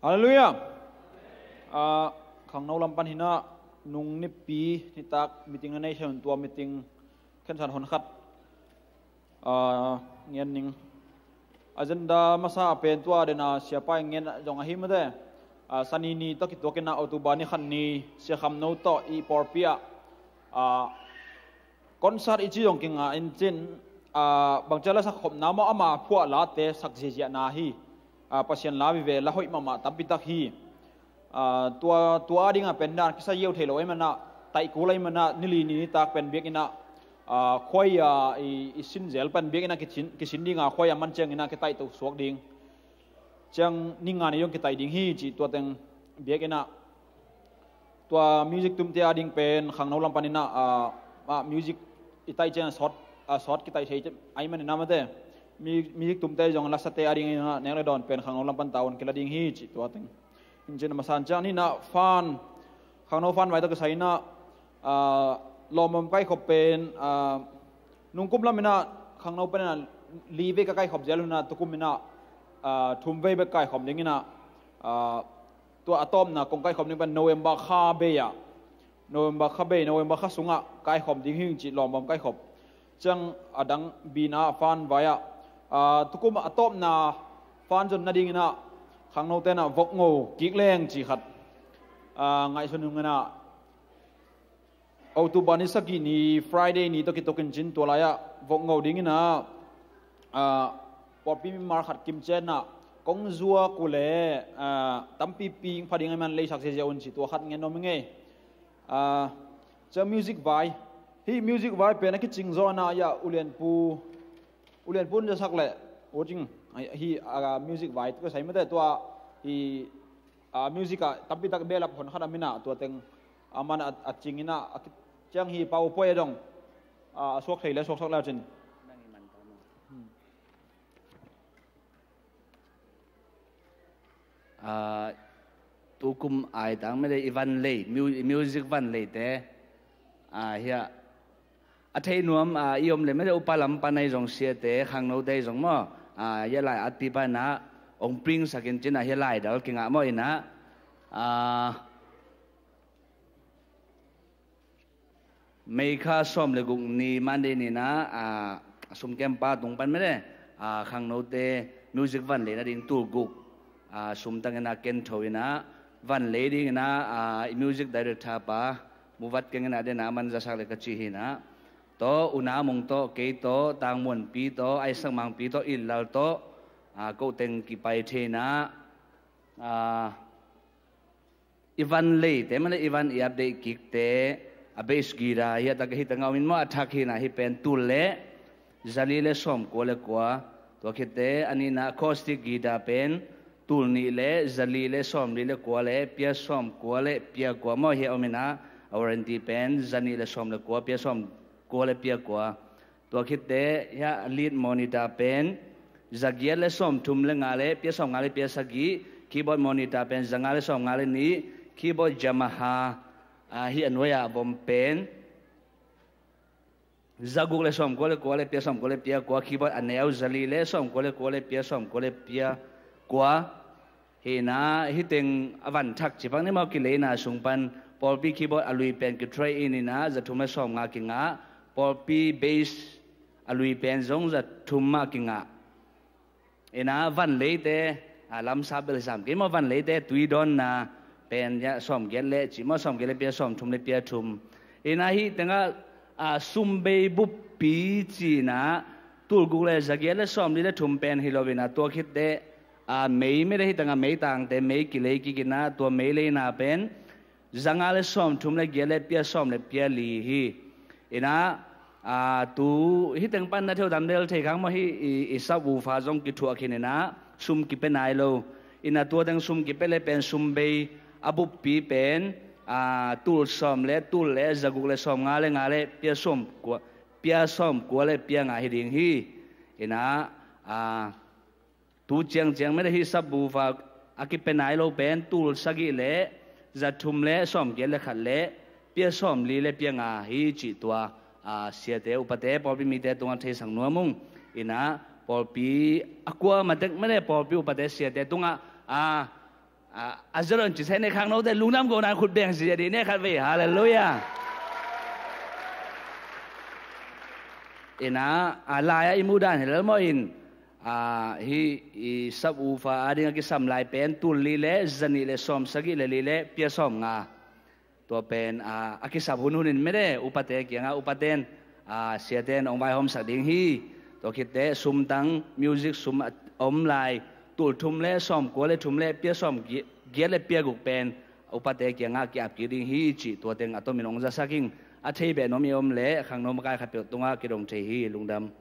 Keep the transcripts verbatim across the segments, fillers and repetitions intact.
Halleluiah. Ah, khangno lam pan hinah nung nipi nitak meeting na nei thei un, tua meeting khensat honkhat ah, ngen ning. Agenda masa pen tua dena siapa i ngen zong ahi mate. Ah, Sani ni tawh kituakinah October ni khat ni Sia Kham No tawh i pawlpi ah, ah, concert i ci zong kinga in cin, ah, bangcia la sak khopna maw, ama phuah late sak ziaziahna hi. Ah, Pasian la vive la hoih mahmah tampitak hi. Ah, tua, tua adingah pen dan kisa yeu thei lo ahih manah, taih kul ahih manah, nili ni nitak pen biakinah, ah, khuaia i, i sinzel pen biakinah kisin, kisin dinga khuaia man cianginah kitaih to suak ding. Ciang ni nga ni zong kitaih ding hi cih tua teng biakinah. Tua music tumte ading pen khangno lam paninah, ah, ah, music i taih ciang sawt, ah, sawt kitaih thei ahih maninah mate. Mu-, music tumte zong lasate adinginah nek le dawn pen khangno lam pan tavuan kila ding hi cih tua teng. Incin a masan ciang ninah fan, khangno fan vai tawh kisai inah, ah, lawmam kaikhop pen, ah, nungkum laminah khangno pen inah li vei ka kaikhop zel hunah tukum inah, ah, thum vei bek kaikhop dinginah, ah, tua a tawpna kong kaikhop ding pen November kha bei ah, November kha bei, November kha sungah kaikhop ding hing cih lawmam kaikhop. Ciang a dang bina fan vai ah, ah, tukum a tawpna fan zon nadinginah khangno tenah vokngo kik leng cih khat, ah, ngaihsun hunginah October ni sagih ni Friday ni tawh kitukin cin tua lai-ah vokngo dinginah, ah, pawlpi mimal khat kimcianah kong zuak uh le, ah, tampipi pha ding ahih man leisak ziazia un cih tua khat ngen nuam hi ngei. Ah, ciang music vai, hih music vai pen a kicing zawhna ah ulianpu, ulianpu in zasak le ucing, ah, hih, ah, music vai tua kisai mate tua hih, ah, music ah tampitak belap honkhat a minah tua teng a man a, a cinginah a ki-, ciang hih pau puai a dong, ah, a suak thei le suaksak le ucin. Ah, tukum aitang mede i van lei, mu-, music van leite, ah, hia a thei nuam, ah, i om le mede upa lam panai zong siate, khangnote zong maw, ah, hia lai a ti panah ong pringsakin cinah hia lai dal kingah maw inah, ah, May kha sawm le guk ni Monday ninah, ah, sumkempa tung pan mede, ah, khangnote music van lei nading tulguk, ah, sumtanginah kentho inah van lei dinginah, ah, i music director pa Muvat kenginah denah man zasak le ka ci hinah. Tawh Unamung tawh, kei tawh, Tangmuanpi tawh, Aisak Mangpi tawh, Illal tawh, ah, ko teng kipai theinah, ah, i van leite male i van i update kikte, a bass guitar hia tak hita ngau in maw a thak hinah hih pen tul le zali le sawm kua le kua. Tua khitte a nihna acoustic guitar pen tul nih le zali le sawm li le kua le pia sawm kua le pia kua maw hia om inah a warranty pen zanih le sawm le kua pia sawm kua le pia kua. Tua khitte hia lead monitor pen zagiat le sawmthum le nga le pia sawm nga le pia sagih, keyboard monitor pen zanga le sawm nga le nih, keyboard Yamaha, ah, hih a nuai-ah a vom pen zaguk le sawm kua le kua le pia sawm kua le pia kua, keyboard a neu zali le sawm kua le kua le pia sawm kua le pia kua. Hinah hih teng a van thak cipang ni maw kileina sung pan pawlpi keyboard a lui pen kitry in inah zathum le sawm nga kingah, pawlpi bass a lui pen zong zathum mah kingah. Inah van leite, ah, lamsa bel sam kei maw van leite tui dawnna pen sawm giat le cih maw sawm giat le pia sawm thum le pia thum. Inah hih tengah, ah, sumbei buppi cinah tulguk le zagiat le sawm li le thum pen hi lo inah tua khitte, ah, mei mede hih tengah meitangte mei kilei kikinah tua mei leina pen zanga le sawmthum le giat le pia sawm le pia li hi. Inah, ah, tu hih teng pan na theuh dam del thei khang maw hih i, i subwoofer zong kithuah khin inah sum kipia nai lo. Inah tua teng sum kipia le pen sumbei a buppi pen, ah, tul sawm le tul le zaguk le sawm nga le nga le pia sawm kua, pia sawm kua le pia nga hi ding hi. Inah, ah, tu ciangciang mede hih subwoofer a kipia nai lo pen tul sagih le zathum le sawm giat le khat le pia sawm li le pia nga hi cih tua, ah, siate upate pawlpi mite tungah theisak nuam ung. Inah pawlpi a kua matek mede pawlpi upate siate tungah, ah, A, a zia don ci sai ne khangnote lungdam ko nan khut beng zia dih ne khat vei. Halleluiah. Ina, a, lai-ah i muhdan hi lel maw in, a, hih i sap ufa ading a kisam lai pen tul li le zanih le sawm sagih le li le pia sawm nga. Tua pen, a, a kisap hunhun in mede upate kiangah upaten, a, siaten hong vaihawmsak ding hi. Tua khitte sumtang music sum a om lai tul thum le sawm kua le thum le pia sawm gi-, giat le pia guk pen upate kiangah ki-ap kik ding hi cih tua teng a tomin hong zasak ing. A thei beh nuam i om le khangno makai khat peuh tungah kidong thei hi. Lungdam.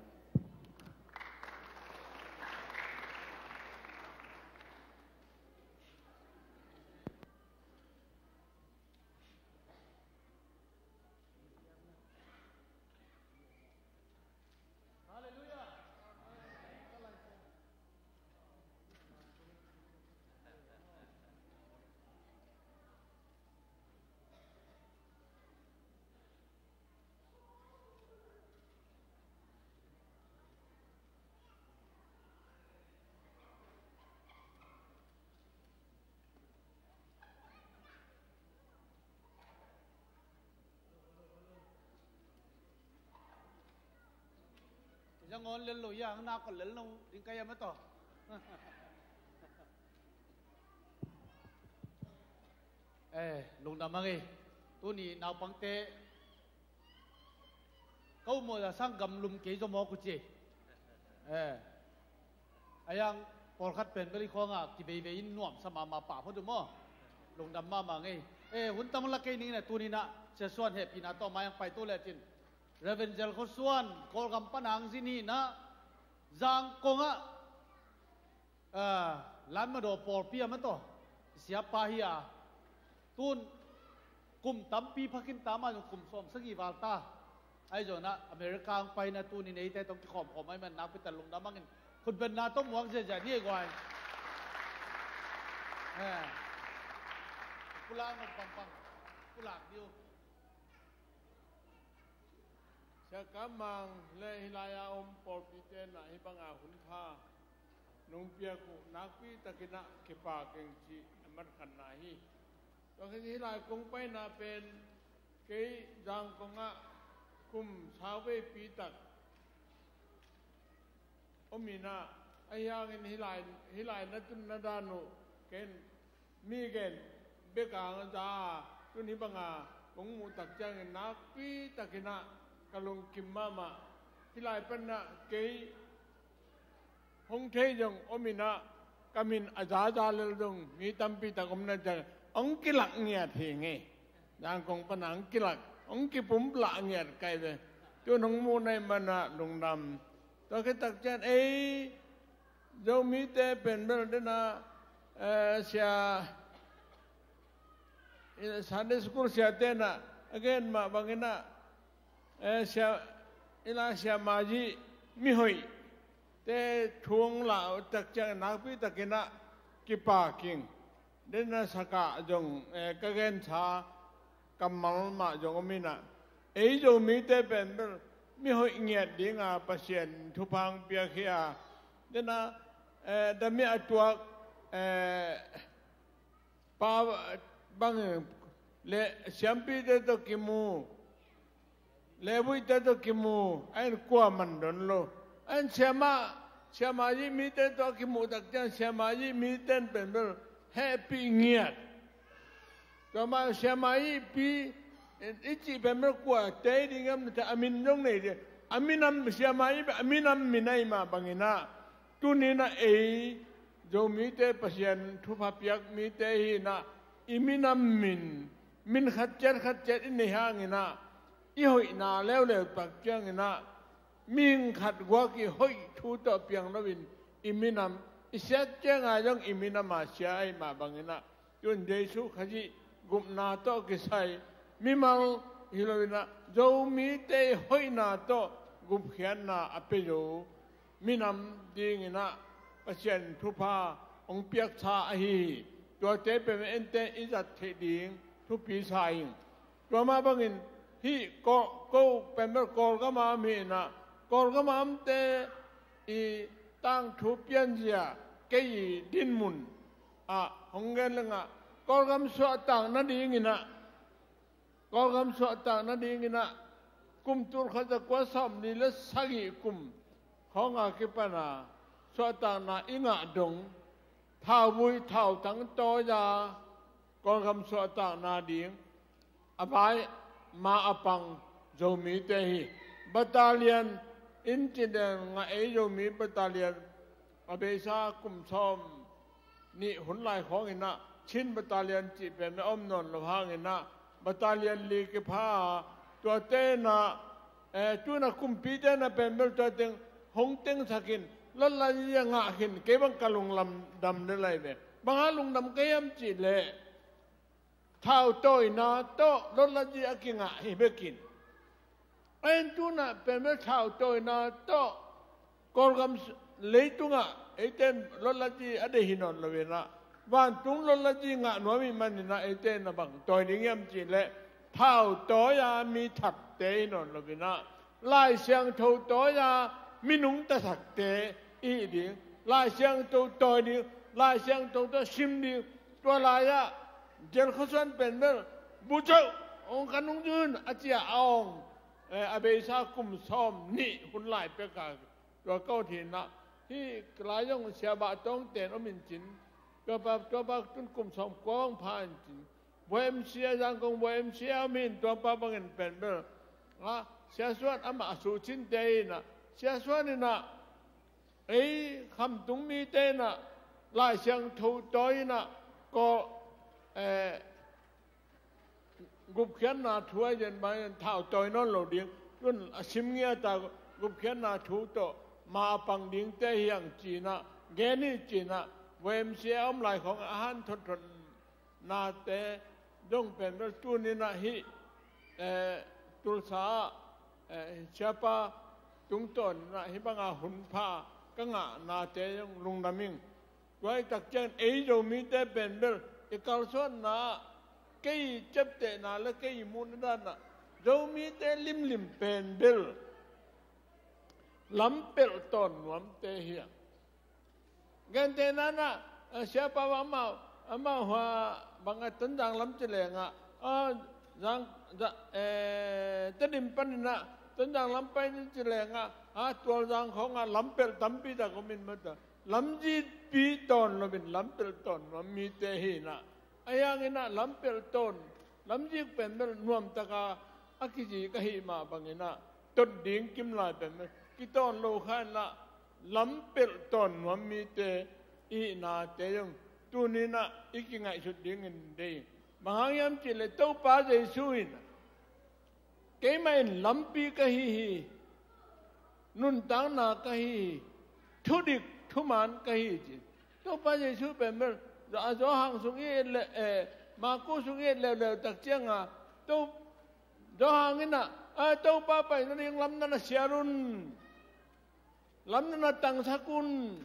Kizang on lel lo ya, ang nakol lel no ding kaya mato. Eh, lungdam ang ei. Tuni naupangte ka ummawh za sang gamlum kei zaw mawk uh ci. Eh, a yang pawlkhat pen bel i khawngah kiveivei in nuamsa mahmah pah phot uh maw. Lungdam mahmah ngei. Eh, hun tam lak kei ning na tuninah Sia Suan hehpihna tawh mai ang pai tu lecin Reverend Zel Khaw Suan Kawlgam pan ang zin hinah Zangkongah, ah, Lanmadaw pawlpi a mataw siapa hi a, tun kum tampi phakin ta mah zong kum sawm sagih val ta. Ahi zonah America ang paina tunin eite tong kikhawmkhawm ahi man nakpi ta lungdam angin khutbenna tong muak ziazia ni ei guai. Eh. Pulak ngom pangpang pulak diu. Sia Kam Mang le hih lai-a om pawlpite na hih banga hun pha nong piak uh nakpi takinah kipak ing cih a matkhatna hi. Tua khin hih lai kong paina pen kei Zangkongah kum sauveipi tak om inah, ahi hangin hih lai, hih lai na tun na dan uh ken mi gen bek ang a za a, tun hih banga kong muh tak ciangin nakpi takinah ka lungkim mahmah. Hih lai panah kei hong thei zong om inah ka min a zaza lel zong mi tampi tak om na ciang hong kilak ngiat hi ngei. Zangkong pana hong kilak hong kipumplak ngiat kai ve. Tun hong muh na ih manah lungdam. Tua khitak cian ei Zomite pen bel dena, eh, sia, eh, Sunday school siate na a gen mah banginah, eh, sia, ila sia maji mihoih te thung la tak ciang nakpi takinah kipak ing. Dena sakah zong, eh, ka gensa kammal mah zong om inah ei Zomite pen bel mihoih ngiat dinga Pasian thupha hong piak hi a, dena, eh, damia a tuak, eh, pa bang le siampite tawh kimu, lebuihte tawh kimu a in kua man don lo. A in siama, siama ih mite tawh a kimuh tak ciang siama ih mite in pen bel hehpih ngiat. Tua mah siama ihpi i cih pen bel kua tei ding am na a min zong nei ding. A minam siama ih a minam min ahi mah banginah tuninah ei Zomite Pasian thupha piak mite hinah i minam min, min khat ciat khat ciat i nei hanginah i hoihna leuleu tak cianginah mihing khat guak i hoih thu tawh piang loin i minam i siat cianga zong i minam a sia ahi mah banginah tun Jesu Khazih gupna tawh kisai mimal hi loinah Zomite i hoihna tawh gupkhiatna a pia zo minam dinginah Pasian thupha hong piaksa ahi hi. Tuate peuhmah ente i zat theih ding thupi sa ing. Tua mah bangin hih ko, ko pen bel Kawlgama om hinah Kawlgama omte i tangthu pianzia kei i dinmun ah hong gen lengah, Kawlgam suahtak nadingin ah, Kawlgam suahtak nadingin ah, kum tul khat za kua sawm nih le sagih kum khawng a kipan a suahtakna i ngah dong, thauvui thautang tawi-a Kawlgam suahtakna ding a vai ma a pang Zomite hi. Battalion in ci den ngah ei, Zomi battalion a beisa kum sawm nih hun lai khawngin ah Chin battalion cih pen a om nawn lo hangin ah, battalion li kipha a, tuate in ah, eh, tu-in ah kumpite in ah pen bel tua teng hong tengsak in, lotlatzi a ngah khin, kei bang ka lungdam lel lai ve. Bang hang lungdam ka hiam cih leh, thautawina tawh lotlatzi a kingah hi bekin. A en tu-in ah pen bel thautawina tawh Kawlgam s-, leitungah eite in lotlatzi a deih hi nawn lo-in ah, vantung lotlatzi ngah nuam ahih manin ah eite in ah bang tawi ding hiam cih leh, thautawi-a mi thatte hi nawn lo-in ah, Lai Siangtho tawi-a mi nungta sakte i hih ding, Lai Siangtho tawi ding, Lai Siangtho tawh sim ding. Tua lai-ah Jen Khaw Suan pen bel, "Bu Cho, hong ka nung zui un," a ci-a a awng, eh, a beisa kum sawm nih hun lai pek a, tua ka ut hi-in ah, hih lai zong Sia Bah Tawngte in om in cin, tua pa, tua pa tu-in kum sawm kua hong pha in cin, Voi M C A, Zangkong Voi M C A om in, tua pa bangin pen bel, ah, Sia Suan amah a suhcinte hi-in ah, Sia Suan in ah, ei Khamtung mite in ah Lai Siangtho tawi-in ah, ko, eh, gupkhiatna thu a zen bangin thautawi nawn lo ding, tu-in a sim ngiat a, gupkhiatna thu tawh ma a pang dingte hi hang ci-in ah, gen hi ci-in ah, Voi M C A om lai khawng a han thotthot nate zong pen bel tuni-in ah hih, eh, Tulsa ah, eh, Siapa tungtawn-in ah hih banga hun pha ka ngahnate zong lungdam ing. Tua ahih tak ciangin ei Zomite pen bel i kalsuanna ah, kei ciaptehna le kei muhna dan ah, Zomite limlim pen bel lampelh tawn nuamte hi a. Gentehna-in ah, eh, Siapa amau, amau hua bang a Tonzang lam ci lengah, ah, Zang, Za-, eh, Tedim panin ah Tonzang lam pai ni ci lengah, ah, Tualzang khawngah lampelh tampi tak om in mata. Lamzikpi tawn lo-in lampelh tawn nuam mite hi-in ah, ahi hangin ah lampelh tawn, lamzik pen bel nuamtaka a kizik ahih mah bangin ah, tot ding kim lai pen bel kitawn lo kha-in ah, lampelh tawn nuam mite i hihnate zong tuni-in ah i kingaihsut dingin deih. Bang hang hiam cih leh Topa Jesu in, "Keimah in lampi ka hi hi, nuntakna ka hi hi, thudik thuman ka hi hi," ci. Topa Jesu pen bel, a Johan sung i et le, eh, Marku sung i et leuleu tak ciangah, To-, Johan in ah, "Ah, Topa pai nading lam na na siar un. Lam na na tangsak un,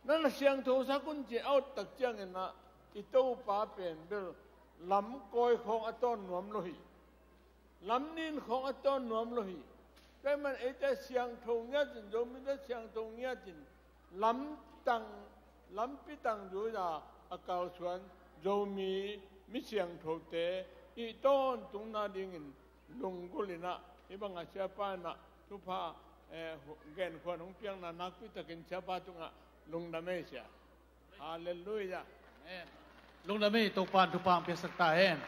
na na siangthosak un," ci a ut tak ciangin ah, i Topa pen bel lam kawi khawng a tawn nuam lo hi. Lam nin khawng a tawn nuam lo hi. Tua ahih manin eite siangtho ngiat in, Zomite siangtho ngiat in, lam tang, lampi tang zui-a a kalsuan Zomi mi siangthote i tawntungna dingin lunggulh in ah, hih bangah Siapa in ah thupha, eh, hu-, genkhuan hong piakna nakpi takin Siapa tungah lungdam ei, Sia. Halleluiah. Amen. Lungdam ei, Topa'n thupha hong piaksak ta hen.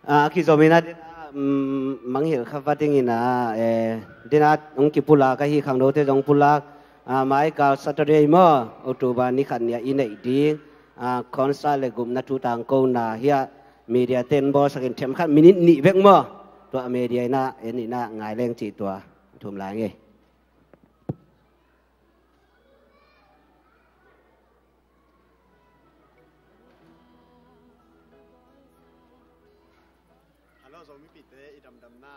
A, kizom in a, dena, um, mangngilh kha va ding in a, eh, dena hong kipulak ahi khangnote zong pulak, a, mai kal Saturday maw, October ni khat ni a i neih ding, a, concert le gupna thu tangkona hi a, media ten bawlsak in themkhat minute nih bek maw, tua media in a, en in a ngai leng cih tua, thum lai ngei. Hello, Zomipite, i damdamna.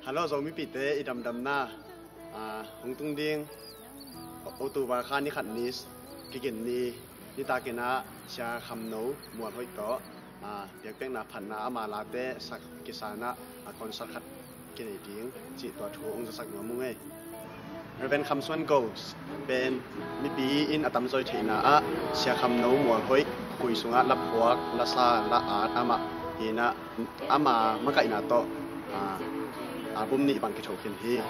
Hello, Zomipite, i damdamna, ah, hong tung ding October kha ni khat ni, kigin ni, nitak in a Sia Kham No Mual Hoih tawh, ah, biakpiakna phatna ama late sak kisa in a, ah, concert khat kinei ding cih tua thu hong zasak nuam ung ei. Reverend Kham Suan Go pen mipi in a tamzaw i theihna ah Sia Kham No Mual Hoih khui sungah la phuak, la sa, la at amah hi in a, ama makaihna tawh, ah, album nih bang kitho khin hi.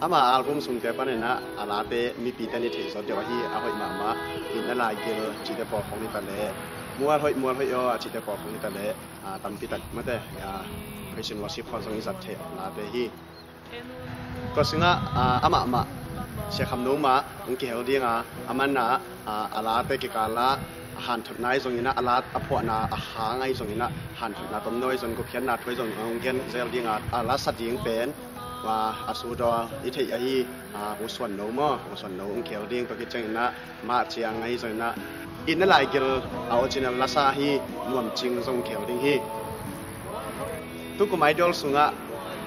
Ama album sungte panin a, a late mipite in i theih zawh deuh ahi, a hoih mahmah, Itna Laigil cihte pawlkhawng ni ta leh, Mual Hoih, Mual Hoih aw a cihte pawlkhawng ni ta leh, ah, tampi tak mate, ah, praise and worship khawng zong i zat theih late hi. Tua sungah, ah, amah mah, Sia Kham No mah hong kihel ding a, aman a, ah, a late kikal ah a hanthotna ahi zongin a, a la a phuahna a hang ahi zongin a, hanthotna tomno ahi zong, gupkhiatna thu ahi zong hong gen zel ding a, a la sa ding pen, ah, a sut aw i theih ahi, ah, U Suan No maw, U Suan No hong kihel ding, tua khit ciangin a, mah ciang ahi zongin a, Itna Laigil a original lasa hi, Nuam Cing zong kihel ding hi. Tukum Idol sungah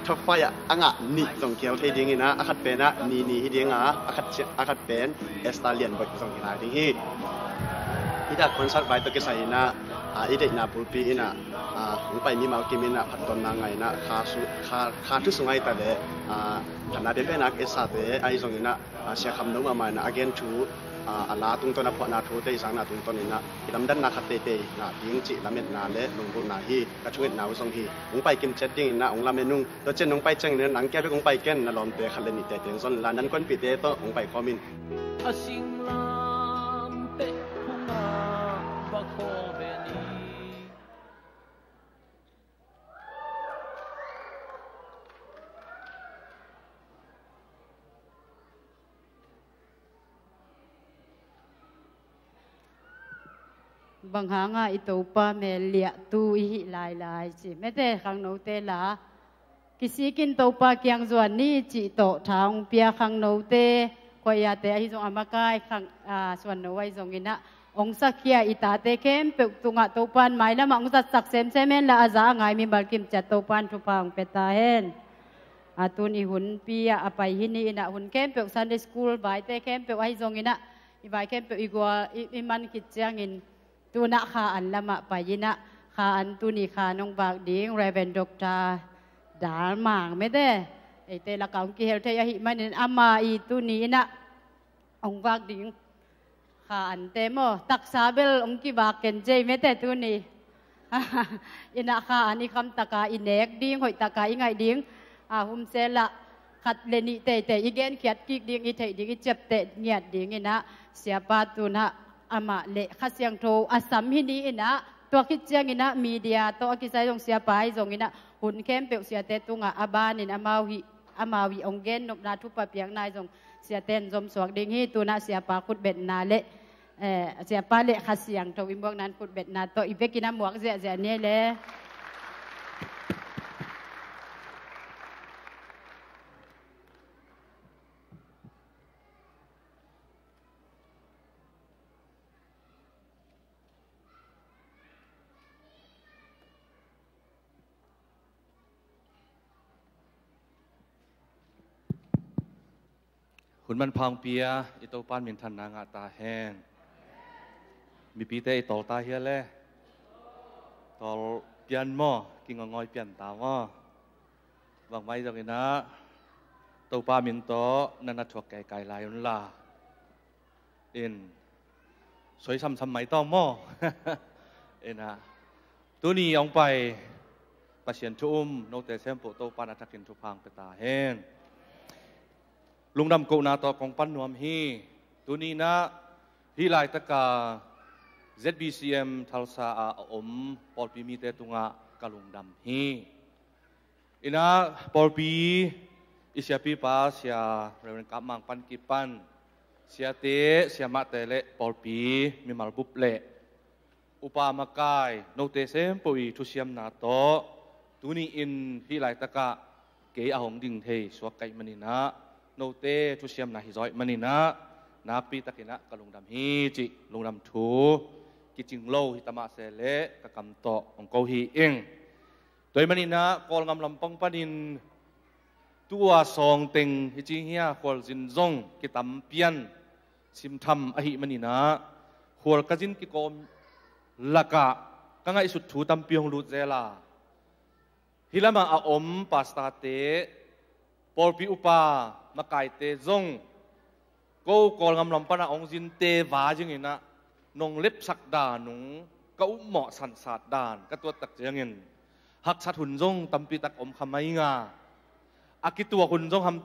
top five ah a ngah nih zong kihel thei ding in a, a khat pen a Nini hi ding a, a khat ci-, a khat pen Esther Lian Boih zong hi lai ding hi. Hih dak concert vai tawh kisai in a, a, i deihna bulpi in a, a, hong pai mimal kim in a, phattuamna ngah in a, kha su-, kha, kha thu sung ahi ta leh, a, phatna penpen a i sate ahi zongin a, a, Sia Kham No mahmah in a gen thu, a, a la tungtawn a phuahna thute i zakna tungtawn in a, i lamdanna khat teitei ngah ding cih lametna le lunggulhna hi, ka thungetna uh zong hi. Hong pai kim ciat ding in a hong lamen ung. Tua ciang hong pai ciangin a nang kia bek hong pai ken, na lawmte khat le nih teitei zon la, na innkuanpihte tawh hong pai khawm in. A singlam teh phungah va khawl ve ni. Bang hangah i Topa mel liahtu i hih lailai ci. Mete khangnote la kisikin Topa kiang zuan ni cih tawh tha hong pia khangnote, khuaiate ahi zong a makai khang, a, Suan No ahi zongin a, hong sakhia i tate khempeuh tungah Topa in mailamah hong zatsak semsem hen la, a za a ngai mimal kim ciat Topa in thupha hong pia ta hen. A, tun i hunpi ah a pai hi ni in a, hun khempeuh Sunday school vaite khempeuh ahi zongin a, i vai khempeuh i gual i, i man khit ciangin, tun a Kha An lamah pai in a, Kha An tuni Kha An hong vak ding Reverend Doctor Dal Mang mete, eite lakah hong kihel thei ahih manin ama i tuni in a hong vak ding Kha Ante maw, taksa bel hong kivak ken cei mete tuni. In a Kha An i khamtaka i nek ding, hoihtaka i ngaih ding, a, humsel ah khat le nih teitei i genkhiat kik ding, i theih ding, i ciapteh ngiat ding in a, Siapa tun a amah le Kha Siangtho a sam hi ni in a, tua khit ciangin a media tawh a kisai zong Siapa ahi zongin a, hun khempeuh siate tungah a banin amau hih, amau hih hong gen nopna thupha piakna ahi zong siate in zomsuak ding hi. Tun a Siapa khutbetna le, eh, Siapa le Kha Siangtho i muakna in khutbetna tawh i vekin a muak ziahziah ni le. Hun manpha hong pia i Topa in minthanna ngah ta hen. Mipite i tawl ta hia le? Tawl pian maw, kingawngawi pian ta maw? Bangmah ahi zongin a, Topa min tawh na na thuak kaikai lai un la. In, Soi samsam mai tawng maw? Ina, tuni hong pai Pasian thu um note sempoh Topa'n a thakin thupha hong pia ta hen. Lungdam kohna tawh kong pan nuam hi. Tuni inah hih laitaka Z B C M Tulsa ah a om pawlpi mite tungah ka lungdam hi. Inah pawlpi i siapipa Sia Reverend Kap Mang pan kipan siate, siamahte le pawlpi mimal bup le upa makai note sempoh i thusiamna tawh tuni in hih laitakah kei a hong ding thei suak ka hih maninah, note thusiamna hi zawh maninah nakpi takinah ka lungdam hi cih lungdam thu kicing lo hi ta mah se leh ka kam tawh hong ko hi ing. Tua hih maninah Kawlngam lampang panin tua sawngteng hi ci hia, khualzin zong kitam pian simtham ahih maninah khual ka zin kikawm lakah ka ngaihsut thu tampi hong lut zel a, hih lamah a om pastorte, pawlpi upa makaite zong ko Kawlngam lam panah hong zinte va zinginah nong lepsak dan ung, ka upmawh sansat dan ka tuat tak ciangin haksat hun zong tampi tak om kha mai nga, a kituak hun zong ham,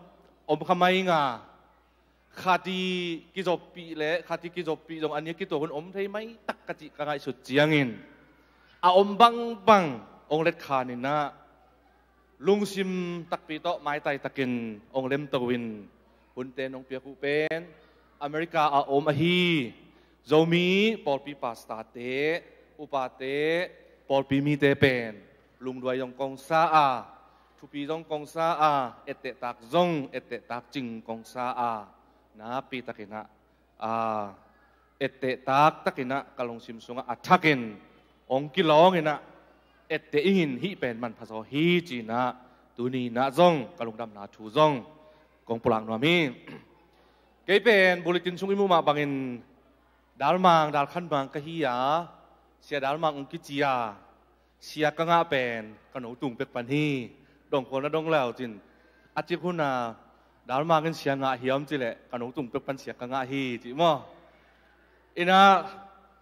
om kha mai nga. Khat i kizoppih le khat i kizoppih zong a nih a kituak hun om thei mai tak ka cih ka ngaihsut ciangin a om bangbang hong letkhan inah lungsim takpi tawh maitai takin hong lemto in hunte nong piak uh pen America a om ahi Zomi pawlpi pastorte, upate, pawlpi mite pen lungduai zong kong sa a, thupi zong kong sa a, ettehtak zong ettehtak cing kong sa a, nakpi takinah a, ettehtak takinah ka lungsim sungah a thakin hong kilawng inah etteh ingin hih pen manpha zaw hi cinah tuni inah zong ka lungdamna thu zong kong pulak nuam hi. Kei pen bulletin sung i muh mah bangin Dalmang, Dalkhanmang ka hi a, Sia Dalmang hong kici a, sia ka ngah pen ka no tung pek pan hi. Dongkhual na dong leu cin a cik hun a Dalmang in sia ngah hiam cileh ka no tung pek pan sia ka ngah hi cih maw? Inah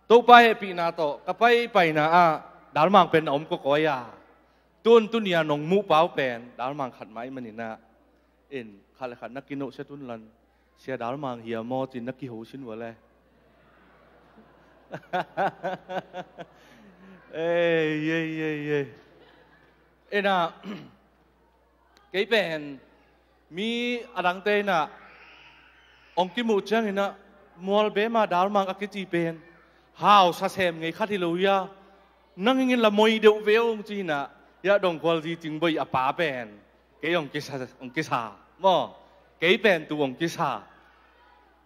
Topa hehpihna tawh ka paipaina ah Dalmang pen na om kawkawi a, tun tunia nong muh pau pen Dalmang khat mah ahih maninah in khat le khat na kinohsia tun lan Sia Dalmang hiam maw cin na kiho sin vua le. Ei, ei, ei, ei. Inah kei pen mi a dangte inah hong kimuh cianginah mual bema Dalmang a kici pen hausa sem ngei khat hi lo hia, nang ingin la moi deuh ve ung cinah hia Dongkhual zi cing boi a pa pen kei hong kisa, hong kisa maw? Kei pen tu hong kisa.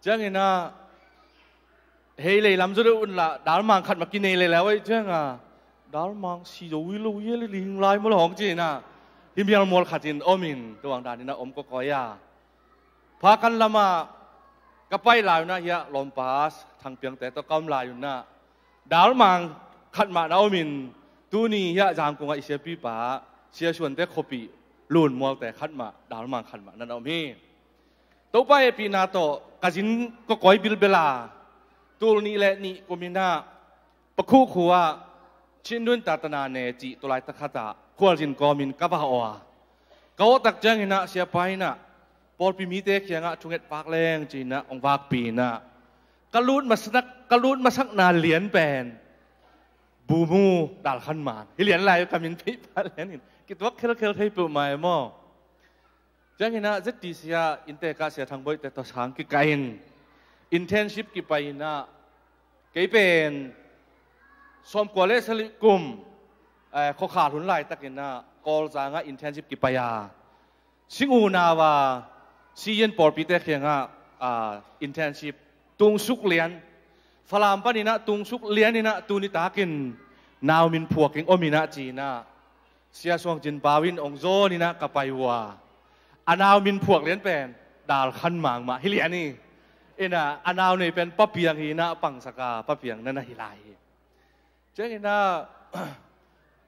Cianginah hei lei lam zaw deuh unla Dalmang khat mah kinei leleu aih cianga Dalmang si zo hi lo hia, li ling lai maw le hong cinah himial mual khatin omin tuang daninah om kawkawi a, phakan lamah ka paih lai unah hiah lawmpas Thangpiangte tawh ka om lai unah Dalmang khat mah na omin tuni hiah Zangkungah i siapipa Sia Suante khuapih lunmualte khat mah Dalmang khat mah na na om hi. Topa hehpihna tawh ka zin kawkawi bilbel a, tul nih le nih kuminah Pakhuh khua-ah Chin Dun Tatana ne cih tulai takhatah khualzin kawmin ka va awh a, ka awh tak cianginah siapa inah pawlpi mite kiangah thunget pak leng cinah hong vakpi inah ka lut masak, ka lut masakna lian pen Bumu Dalkhanmang hi lian lai uh, ka min phei pah lianin kituak khelkhel thei peuhmah e maw? Cianginah Z T C ah inntek ah Sia Thang Boihte tawh sang kikah in internship kipai inah kei pen sawmkua le sagih kum, eh, khuakhal hun laitakinah Kawlzang ah internship kipai a, Sing unau a, siyin pawlpite kiangah, ah, internship tungsuk lian, Falam paninah tungsuk lianinah tuni takin nau min phuak ing om inah cinah Sia Suang Cin Pau in hong zawn inah ka pai uh a, a nau min phuak lian pen Dalkhanmang mah hi lian hi. Inah a nau nei pen Pa Piang hi inah pangsak a, Pa Piang na na hi lai hi. Cianginah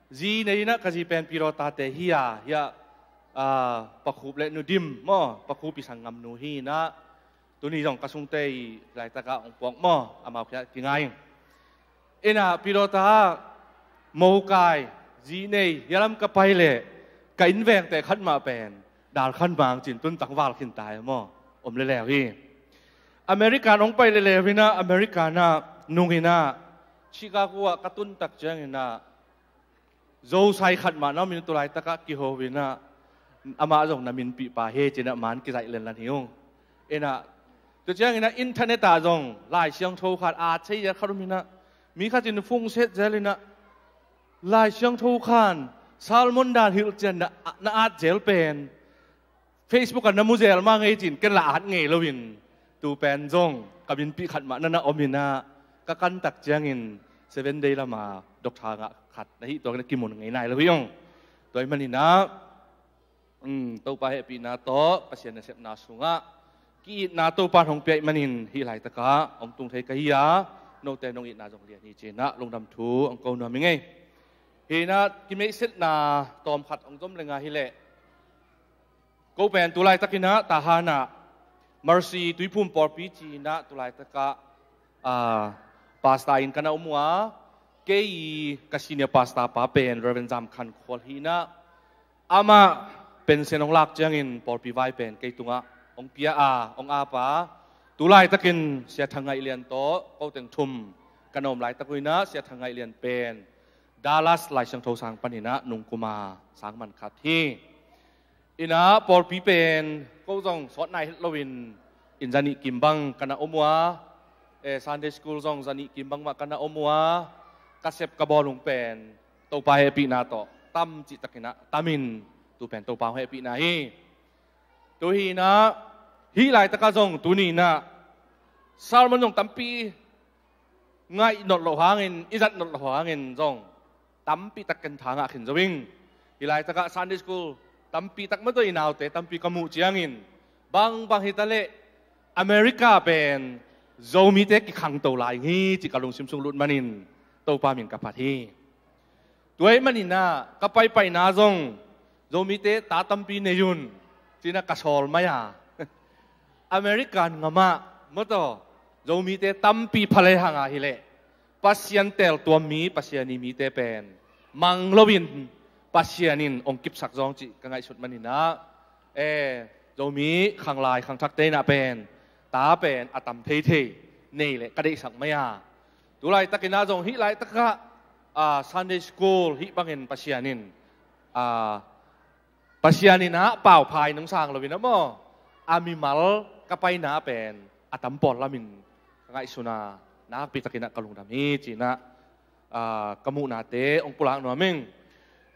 zi nei inah ka zi pen Pi Raw Tate hi a, hiah, ah, Pa Khup le Nu Dim maw, Pa Khup i sanggamnu hi inah Tuni zong ka sungte i laitakah hong puak maw, amau kiangah kingai ing. Innah pilawta ah mokai zi nei hialam ka pai leh ka inn vengte khat mah pen dal khat mang cin tun tangval khin ta hi maw, om leleu hi. American hong pai leleu innah American ah nung innah Chicago ah ka tuntak cianginnah Zosai khat mah na om in tulaitakah kiho innah amah zong na minpih pa hi cinah man kizaih lenlan hi ung. Innah tua cianginnah internet ah zong Lai Siangtho khat at thei zel khat om innah mi khat in fungset zel innah Lai Siangtho khan sermon dan hilhcian na, na at zel pen Facebook ah na mu zel mah ngei cin ken la at ngei loin tu pen zong ka minpih khat mah na na om innah ka kantak ciangin Seven Day lama doctor ngah khat na hih tua na kimun ngei nai lo hi ung. Tua ahih maninah um, Topa hehpihna tawh Pasian nasepna sungah ki-itna Topa hong pia ahih manin hih laitakah hong tung thei ka hi a, note nong itna zong lian hi cinah lungdam thu hong ko nuam hi ngei. Hinah kimeihsetna tawm khat hong zom lenga hileh ko pen tulaitakinah Tahan ah Mercy Tuiphum pawlpi cinah tulaitakah ah, pastor in ka na om uh a, kei i ka senior pastor pa pen Reverend Zam Khan Khual hinah amah pension hong lak ciangin pawlpi vai pen kei tungah hong pia a, hong ap a, tulaitakin Sia Thang Ngaih Lian tawh ko teng thum ka na om laitak uh innah Sia Thang Ngaih Lian pen Dallas Lai Siangtho sang paninah nungkuma sang man khat hi. Innah pawlpi pen ko zong sawt nai het loin inn zanih kim bang ka na om uh a, eh, Sunday school zong zanih kim bang mah ka na om uh a, ka sep ka bawlung pen Topa hehpihna tawh tam cihtakinah tamin tu pen Topa hong hehpihna hi. Tu hinah hih laitakah zong tuninah sermon zong tampi ngaih nolh loh hangin, i zat nolh loh hangin zong tampi tak ken tha ngah khin zo ing. Hih laitakah Sunday school tampi tak mah tawh i naute tampi ka muh ciangin bangbang hitaleh America pen Zomite kikhangto lai hi cih ka lungsim sung lut manin Topa min ka phat hi. Tua ahih maninah ka paipaina zong Zomite ta tampi nei un cinah ka sawl mai a, American ngamah mawtaw Zomite tampi phalei hanga hileh Pasian teltuam mi, Pasian i mite pen mang loin Pasian in hong kipsak zawng cih ka ngaihsut maninah, eh, Zomi khanglai khangthakte innah pen ta pen a tam theithei nei leh ka deihsak mai a, tulaitakinah zong hih laitakah ah, Sunday school hih bangin Pasian in ah, Pasian innah pauphai nungsang loinah maw, a mimal ka paina pen a tam pawl lamin ka ngaihsuna nakpitakinah ka lungdam hi cinah ah, ka muhnate hong pulak nuam ing.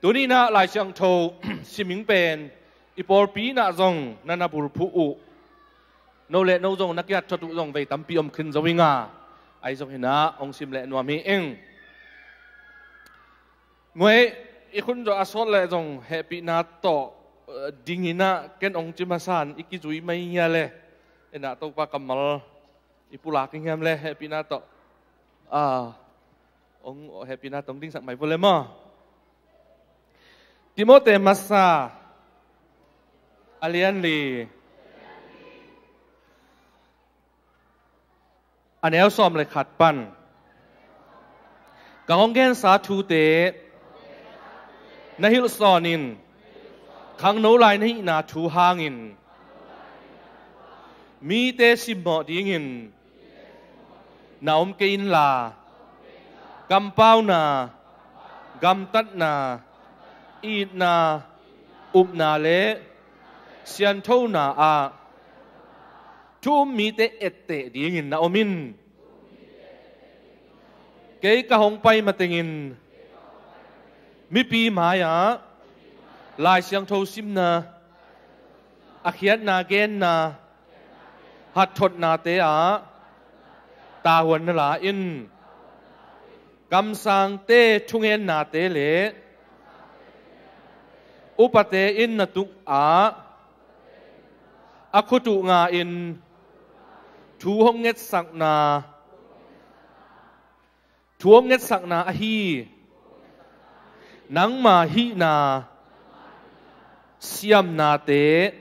Tuninah Lai Siangtho siming pen i pawlpi innah zong na na bulphuh uh, no le no zong na kiat thot uh zong vei tampi om khin zo inga, ahi zong hinah hong sim leh nuam hi ing. Muai i khun zawh a sawt leh zong hehpihna tawh eh, dinginah ken hong ci masan i kizui mai hia le. Innah Topa kammal i pulak ing hiam le hehpihna tawh ah, hong hehpihna tawh hong dingsak mai vua le maw. Timote masa a lian li a neu sawm le khat pan ka hong gensa thute na hilh sawnin khangno lai na hihna thu hangin mite simmawh dingin na om kei inla, kampauna, gamtatna, itna, upna le sianthona ah thu um mite etteh dingin na om in. Kei ka hong pai matengin mipi mai-ah Lai Siangtho simna, a khiatna genna, hatthotnate ah tavuan na la in. Kamsangte thungennate le upate in na tungah a khut uh nga-in thu hong ngetsakna, thu hong ngetsakna ahi nangma hihna siamnate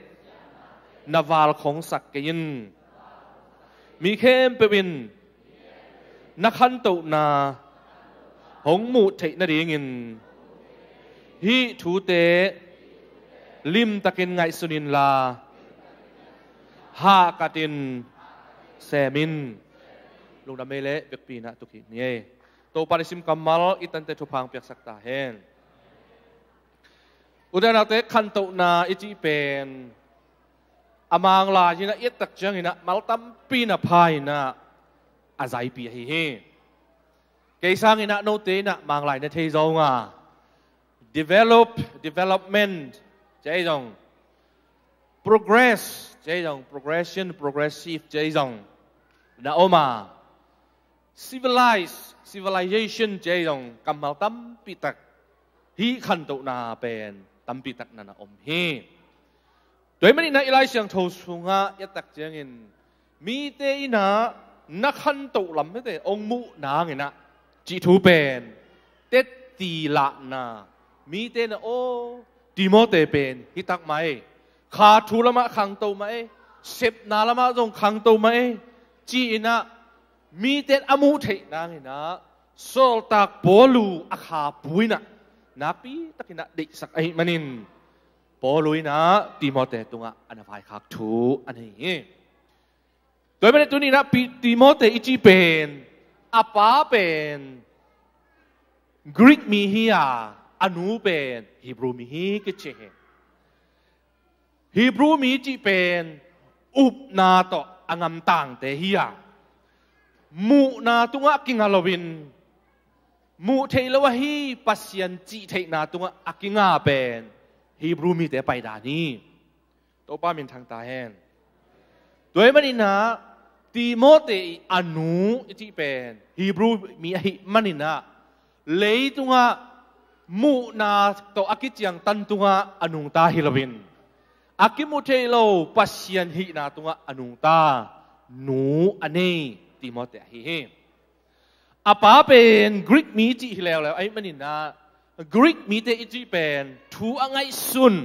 na valkhongsak kei in. mi khempeuh in na khantohna hong muh theih nadingin hih thute limtakin ngaihsun inla, hahkatin sem in. Lungdam ei leh vekpi-in ah tuk hi ni ei. Topa' i sim kammal i tante thupha piaksak ta hen. Ute naute, khantohna i cih pen a Manglai in ah i et tak ciangin ah mal tampi na pha in ah a zaipi ahi hi. Kei sangin ah note in ah Manglai na thei zaw uh a, develop, development ci ahi zong, progress ci ahi zong, progression, progressive ci ahi zong na om a, civilize, civilization ci ahi zong kammal tampi tak, hih khantohna pen tampi tak na na om hi. Tua ahih manin ah i Lai Siangtho sungah i et tak ciangin mite in ah na khantoh lam mite hong muh nangin ah cih thu pen tetti lahna, mite in ah aw, Timote pen hi tak mah ei, kha thu lamah khangto mah ei, sepna lamah zong khangto mah ei, ci-in ah mite in a muh theih nangin ah Sawltak Paulu a kha pu in ah nakpi takin ah deihsak ahih manin Paulu in ah Timote tungah a na vaikhak thu a nei hi. Tua ahih manin tuni in ah Pi-, Timote i cih pen a pa pen Greek mi hi a, a nu pen Hebrew mi hi kici hi. Hebrew mi cih pen upna tawh a ngamtangte hi a, muhna tungah kinga loin, muh theih lo ahi Pasian cih theihna tungah a kinga pen Hebrew mite paidan hi. Topa minthang ta hen. Tua ahih manin ah Timote i a nu i cih pen Hebrew mi ahih manin ah leitungah muhna tawh a kiciangtan tungah a nungta hi loin, a kimu thei lo Pasian hihna tungah a nungta nu a nei Timote ahi hi. A pa pen Greek mi cih hi leuleu ahih manin ah Greek mite i cih pen thu a ngaihsun,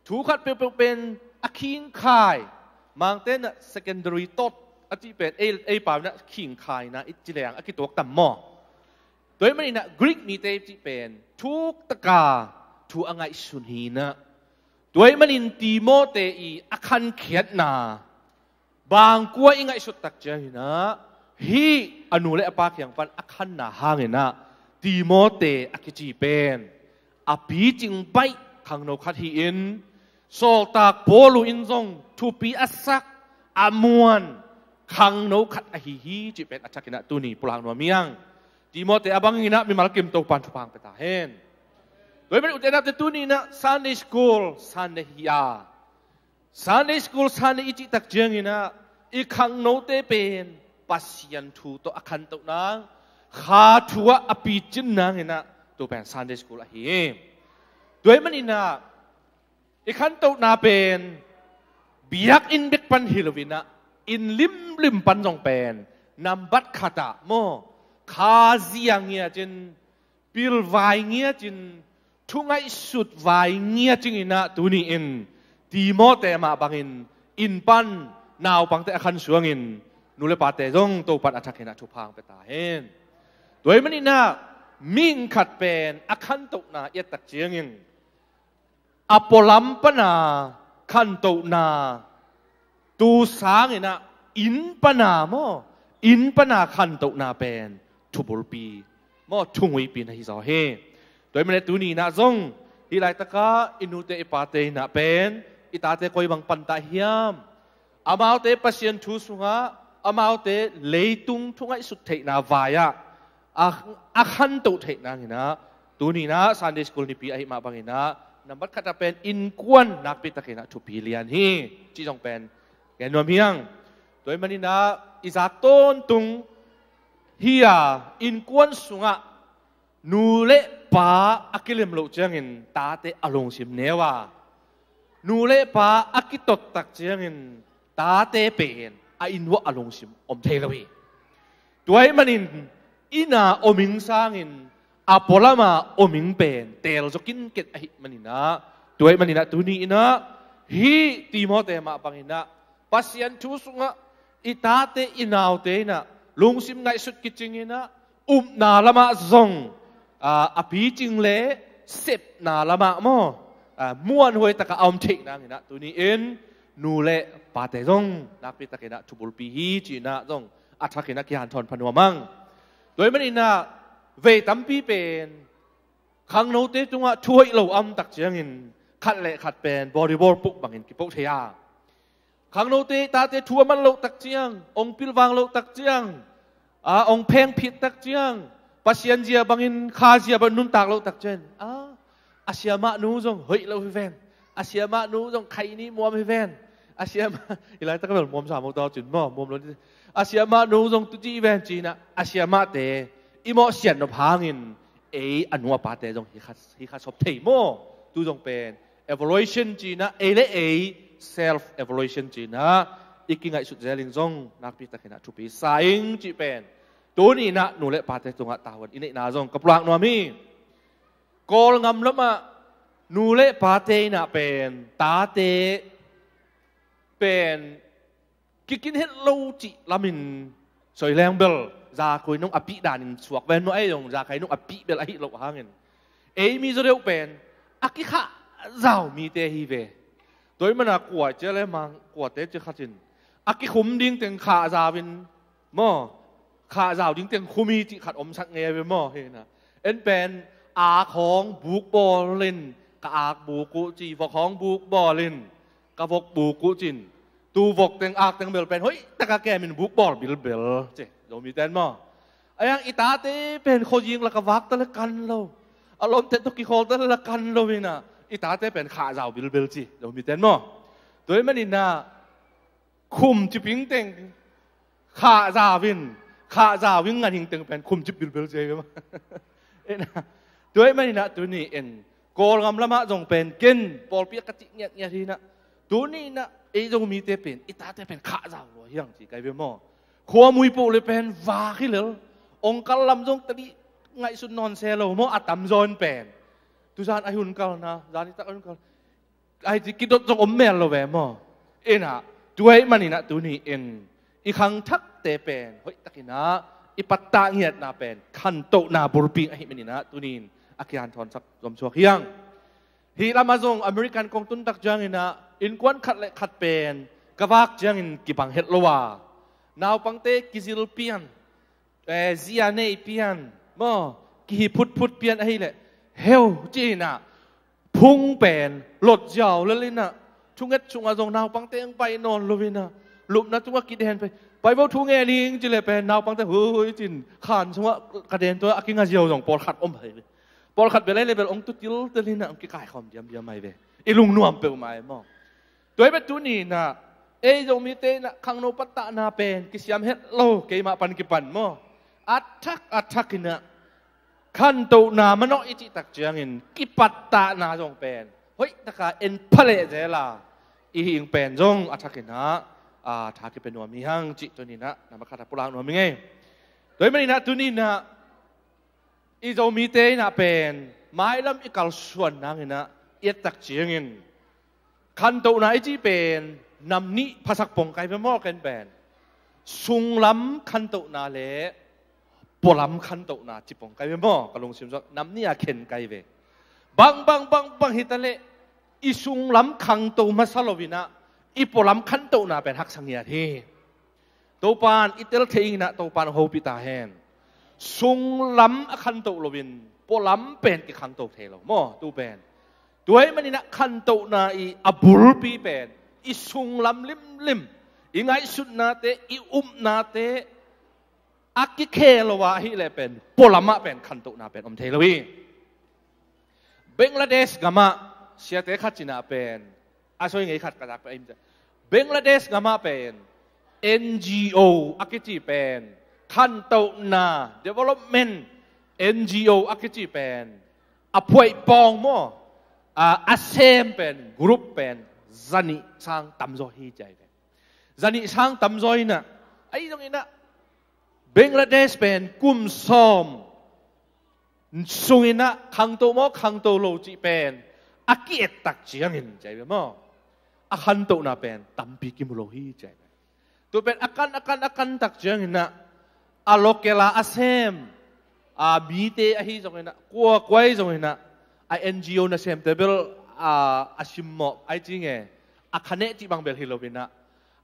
thu khat peuhpeuh pen a khingkhai, Mangte in ah secondary thought a cih pen ei, ei pau in ah khingkhaina i ci leng a kituak tam maw? Tua ahih manin ah Greek mite i cih pen thuk taka thu a ngaihsun hi in ah, tua ahih manin Timote i a khankhiatna bangkua i ngaihsut tak ciangin ah hih a nu le a pa kiang pan a khanna hangin ah Timote a kici pen a picing baih khangno khat hi-in, Sawltak Paulu in zong thupi a sak, a muan khangno khat ahi hi cih pen a thakin ah tuni pulak nuam hi hang. Timote a bangin ah mimal kim Topa'n thupha pia ta hen. Tua ahih manin ute naute, tuni in ah Sunday school Sunday hi a, Sunday school Sunday i cih tak ciangin ah i khangnote pen Pasian thu tawh a khantoh nang, kha thu ah a picin nangin ah tu pen Sunday school ahi hi. Tua ahih manin ah i khantohna pen biakinn bek pan hi loin ah inn limlim pan zong pen nambat khat ah maw, kha zia ngiat in, pilvai ngiat in, thu ngaihsut vai ngiat in ah tuni in Timote mah bangin inn pan naupangte a khan suangin nu le pate zong Topa'n a thakin ah thupha pia ta hen. Tua ahih manin ah mihing khat pen a khantohna i et tak ciangin a pualam pana khantohna, tu sangin ah inn pana maw, inn pana khantohna pen thubulpi maw, thunguipi na hi zaw hi. Tua ahih manin tuni in ah zong hih laitakah i nute i pate in ah pen i tate koi bang panta hiam, amaute Pasian thu sungah amaute leitung thu ngaihsut theihna vai-ah a, a khantoh theih nangin ah tuni in ah Sunday school nipi ahih mah bangin ah nambat khat ah pen innkuan nakpi takin ah thupi lian hi cih zong pen gen nuam hi hang. Tua ahih manin ah i zak tawntung hi a, innkuan sungah nu le pa a kilem loh ciangin tate a lungsim neu a, nu le pa a kitot tak ciangin tate pen a inn uah a lungsim om thei lo hi. Tua ahih manin inn a om ing sangin a pualam a om ing pen teel zaw kinket ahih manin ah, tua ahih manin ah tuni in ah hih Timote mah bangin ah Pasian thu sungah I tate i naute inah lungsim ngaihsut kicing inah upna lamah zong, aa, a picing le sepna lamah maw, aa, muanhuai takah a om theih nang inah tuni in nu le pate zong nakpi takinah thubulpi hi ci-inah zong a thakinah kihanthawn pha nuam ang. Tua ahih maninah vei tampi pen khangnote tungah thu hoih lo a om tak ciangin khat le khat pen volleyball puk bangin kipoh thei a, khangnote tate thu a man loh tak ciang, ong pilvang loh tak ciang, a, ong phengphit tak ciang, Pasian zia bangin kha zia bangin nuntak loh tak ciang, a, a siamah nu zong hoih lo hi ven, a siamah nu zong khaini muam hi ven, a siamah, i laitak bel muam sa mawk tau cin maw, muam lo ni, a siamah nu zong tuci hi ven cinah a siamahte i mawhsiat nop hangin ei a nu a pate zong hi kha, hi kha sop thei maw? Tu zong pen evaluation cinah, ei le ei self evaluation cinah i kingaihsut zel in zong nakpi takinah thupi sa ing cih pen tuni inah nu le pate tungah tavuan i neihna zong ka pulak nuam hi. Kawlngam lamah nu le pate inah pen tate pen kikin het lo cih lamin soi leng bel zakhoi nong a pih danin suak ven maw, ei zong zakhoi nong a pih bel ahi loh hangin ei mi zaw deuh pen a kikhah zau mite hi ve. Tua ahih mana kua cia le mang kuate cia khatin a kikhum ding teng khah zau in maw, khah zau ding teng khum hi cih khat omsak ngei ve maw? Hi inah en pen ak hong buk bawl in, ka ak buk uh ci, vok hong buk bawl in, ka vok buk uh cin, tu vok teng ak teng bel pen hoih taka kemin buk bawl bilbel ci Zomite in maw? A yang i tate pen khuazing laka vak ta le kan lo, a lawmte tawh kikhawl ta le la kan lo inah i tate pen khah zau bilbel ci Zomite in maw? Tua ahih maninah khum ciping teng khah zau in, khah zau in nganhing teng pen khum cip bilbel ci ve maw? Inah tua ahih maninah tuni in Kawlngam lamah zong pen ken pawlpi a ka cih ngiatngiat hi inah tuni inah ei Zomite pen i tate pen khah zau lua hi ang ci kai ve maw? Khuamui poh le pen vak hi lel, ong kal lam zong tadi ngaihsut nawn se lo maw, a tamzaw in pen tuzan a hun kalna, zan i tak a hun kal ai ci kidot zong om mel lo ve maw? Inah tua ahih maninah tuni in i khangthakte pen hoih takinah i pattah ngiatna pen khantohna bulpi ahih maninah tuni in a kihanthawnsak zomsuak hi ang. Hih lamah zong American kong tun tak cianginah innkuan khat le khat pen ka vak ciangin kibang het lo a, naupangte kizil pian, eh, zia nei pian maw, kihi phutphut pian ahileh heu ci inah phung pen lot ziau lel inah thunget sungah zong naupangte ang pai nawn lo inah lupna tungah kiden pai, pai vo thu ngen ing ci le pen naupangte hui cin khan sungah ka den tua a kinga ziau zong pawlkhat om hai ve. Pawlkhat bel ai le bel ong tu tiltel inah ong kikaikhawm diamdiam hai ve. I lungnuam peuhmah e maw? Tua hi bek tuni inah ei Zomite inah khangno pattahna pen kisiam het lo, keimah pan kipan maw? A thak a thak inah khantohna manawh i cih tak ciangin kipattahna zong pen hoih taka en pha leh zel a i hih ing pen zong a thak inah a tha kipia nuam hi hang cih tuni inah na makhat a pulak nuam hi ngei. Tua hi man inah tuni inah i Zomite inah pen mailam i kalsuan nang inah i et tak ciangin khantohna i cih pen nam nih phasak pong kai ve maw? Ken pen sunglam khantohna le pualam khantohna ci pong kai ve maw? Ka lungsim zong nam nih a khen kai ve. Bang bang bang bang hi ta leh i sunglam khangto masa lo inah i pualam khantohna pen haksa ngiat hi. Topan i tel thei inah Topan hong hopih ta hen. Sunglam a khantoh loin pualam pen kikhangto thei lo maw? Tu pen tua hi man inah khantohna i a bulpi pen i sunglam limlim, i ngaihsutnate, i upnate a kikhel lo a ahileh pen pualam ah pen khantohna pen om thei lo hi. Bangladesh gamah siate khat cinah pen a soi ngei khat ka zak pen Bangladesh gamah pen N G O a kici pen khantohna development N G O a kici pen a phuaih pawng maw, a, a sem pen group pen zanih sang tamzaw hi ci ai ve. Zanih sang tamzaw inah ahi zong inah Bangladesh pen kum sawm sung inah khangto maw khangto lo cih pen a ki-et tak ciangin ci ai ve maw, a khantohna pen tampi kimu lo hi ci ai ve. Tu pen a kan a kan a kan tak cianginah a local a a sem a mite ahi zonginah kua kuai zonginah a N G O nasemte bel a, a simmawh ai cinge a khaneh cih bang bel hi loinah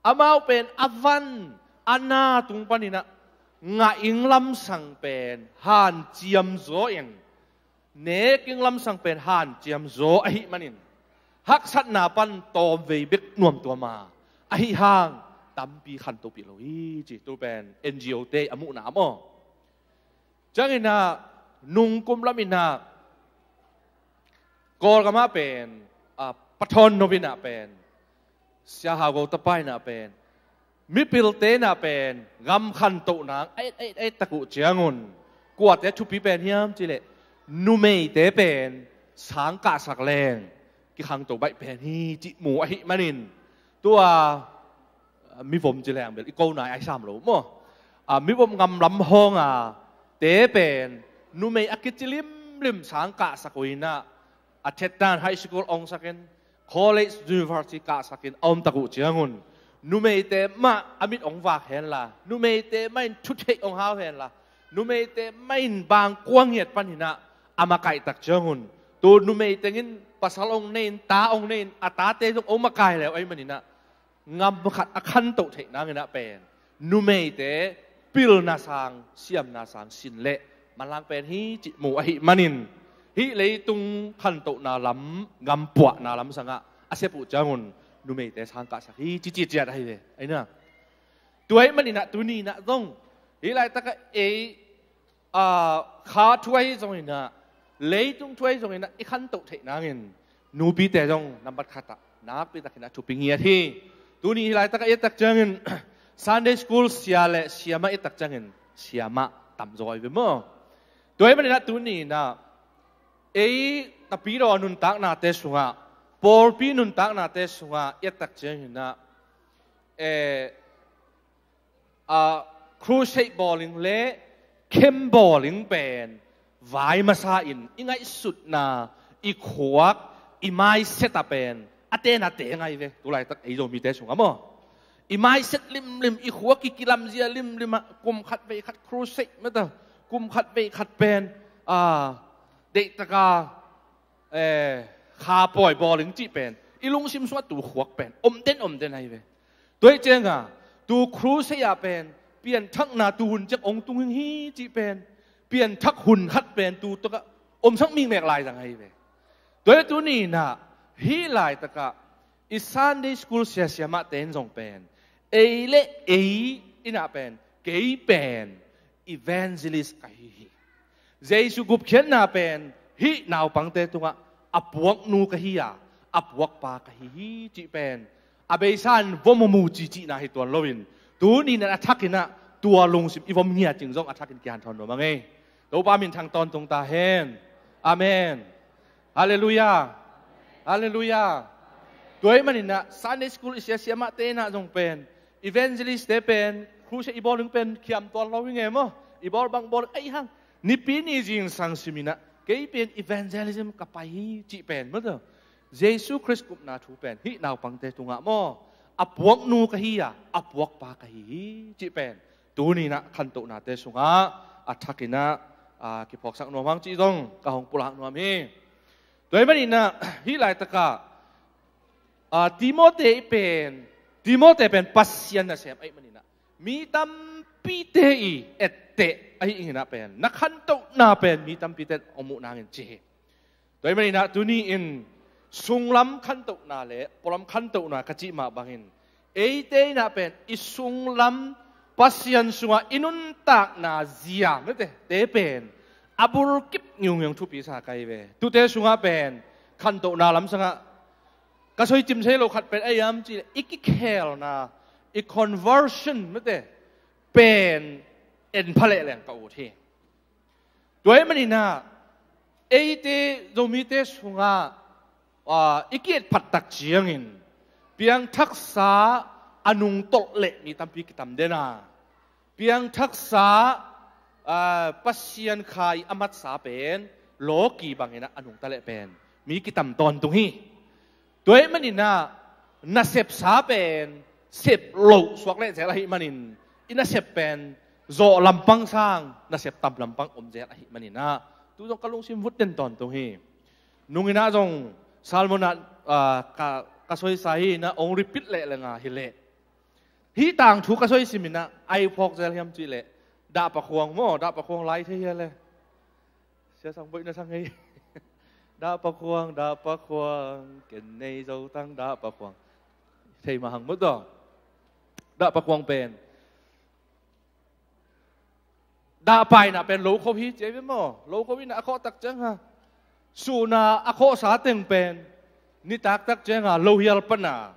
amau pen a van a na tung paninah ngah ing lamsang pen hanciam zaw in nek ing lamsang pen hanciam zaw ahih manin haksatna pan tawmvei bek nuamtuam a ahih hang tampi khantohpih lo hi ci tu pen N G O te a muhna maw. Cianginah nungkum laminah Kawlgamah pen a, Pathawn novinah pen Sia Hau Go tapa inah pen mipilte inah pen gam khantohna a et a et a et tak uh ciangun kuate thupi pen hiam cileh numeite pen sang kahsak leng kikhangto baih pen hi cih mu ahih manin tua mivom ci leng bel i ko nai ai sam lo maw. A, mivom ngam lam hawnga te pen numei a kici limlim sang kahsak uh inah a thetdan high school ongsakin college university kahsakin a omtak uh ciangun numeite mah a mit ong vak henla numeite mah in thutheih ong hau henla numeite mah in bangkua ngiat paninah a makaihtak ciangun tu numei tengin pasal ong nei in ta ong nei in a tate zong ong makai leu ahih maninah ngam khat a khantoh theih nanginah pen numeite pilna sang siamna sang sin leh manlang pen hi cih mu ahih manin hih leitung khantohna lam gam puahna lam sangah a sep uh ciangun numeite sang kahsak hi ci ciciat ahi ve. Aina tua ahih maninah tuninah zong hih laitakah ei a, kha thu ahi zonginah leitung thu ahi zonginah i khantoh theih nangin nupite zong nambat khatah nakpitakinah thupi ngiat hi. Tuni hi laitakah i et tak ciangin Sunday school sia le siamah i et tak ciangin siamah tamzaw ahi ve maw. Tua ahih maninah tuninah ei tapidaw nuntaknate sungah pawlpi nuntaknate sungah i et tak cianginah eh, a, crusade bawling le camp bawling pen vai masa in i ngaihsutna i khuak i mindset a pen a tenate ngai ve. Tulaitak ei Zomite sungah maw i mindset limlim i khuak i kilamzia limlim ah kum khat vei khat crusade mata kum khat vei khat pen a, deihtaka eh, kha pawi bawling cih pen i lungsim sungah tu khuak pen om den om den ahi ve. Tua hi cianga tu crusade ah pen pianthakna tu hun ciang ong tung hi cih pen pianthak hun khat pen tu takah omsak mikmek lai zang ahi ve. Tua hi tuninah hih laitakah i Sunday school siasia mahte in zong pen ei le ei inah pen kei pen evangelist ka hi hi. Jesu gupkhiatna pen hih naupangte tungah a puaknu ka hi a, a puakpa ka hi hi cih pen a beisa in vom a mu cihcihna hi tuan loin tuni nan a thakinah tua lungsim i vom ngiat cing zong a thakin kihanthawn nuam a ngei. Topa minthang tawntung ta hen. Amen. Halleluiah. Halleluiah. Tua ahih maninah Sunday school i siasia mahte inah zong pen evangelist te pen crusade i bawling pen khiam tuan lo hi nge maw i bawl bang bawl ahi hang nipi ni zingsang siminah kei pen evangelism ka pai hi cih pen maw Jesu Khrist kupna thu pen hih naupangte tungah maw a puaknu ka hi a, a puakpa ka hi hi cih pen tuninah khantohnate sungah a thakinah a, kiphawksak nuam hang cih zong ka hong pulak nuam hi. Tua ahih maninah hih laitakah a, Timote i pen Timote pen Pasian nasem ahih maninah mi tampite i etteh ahi inginah pen na khantohna pen mi tampite in ong muh nangin ci hi. Tua ahih maninah tuni in sunglam khantohna le pualam khantohna ka cih mah bangin eite inah pen i sunglam Pasian sungah i nuntakna zia mete te pen a bulkip ngiungiung thupi sa ka hi ve. Tute sungah pen khantohna lamsangah ka soi cim thei lo khat pen a iam cih i kikhelna i conversion mete pen en pha lehleng ka ut hi. Tua ahih maninah eite Zomite sungah a, i ki-et phattak ciangin piangthaksa a nungtolh leh mi tampi kitam dena piangthaksa a, Pasian khai a matsa pen lawki banginah a nungta leh pen mi kitam tawntung hi. Tua ahih maninah nasepsa pen sep loh suak leh zel ahih manin, i nasep pen zawh lampang sang nasep tam lampang om zel ahih manin ah, tu zong ka lungsim vut den tawntung hi. Nung in ah zong Salmon ah, ah, ka, ka soisa hi in ah, ong repeat leh leng ah hi leh. Hih tangthu ka soisim in ah, ai phawk zel hiam cih leh, dahpa khuang maw, dahpa khuang lai thei hia le. Sia sang boih na sang hei. Dahpa khuang, dahpa khuang, ken nei zo tang dahpa khuang. Thei mah hang maw taw. Dahpa khuang pen. Dahpa in ah pen lo khop hi ci ai ve maw. Lo khop in ah a khawh tak ciang ha. Sun ah a khawhsa teng pen. Nitak tak ciang ha lo hial pan ah.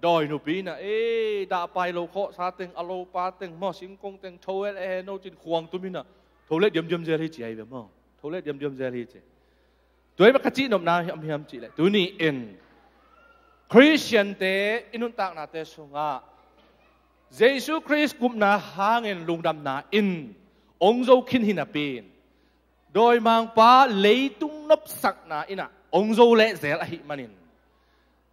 Dawi nupi in ah, eh, dahpa lo khawhsa teng, a lopa teng maw, singkung teng, tho el eh, no cin khuang tum in ah. Tho leh diamdiam zel hi ci ai ve maw. Tho leh diamdiam zel hi ci. Tua hi mah ka cihnopna hiam hiam cih leh. Tuni in Khristiante i nuntaknate sungah Jesu Khrist gupna hangin lungdamna in ong zo khin hi napi in, dawimangpa leitung nopsakna in ah ong zo leh zel ahih manin,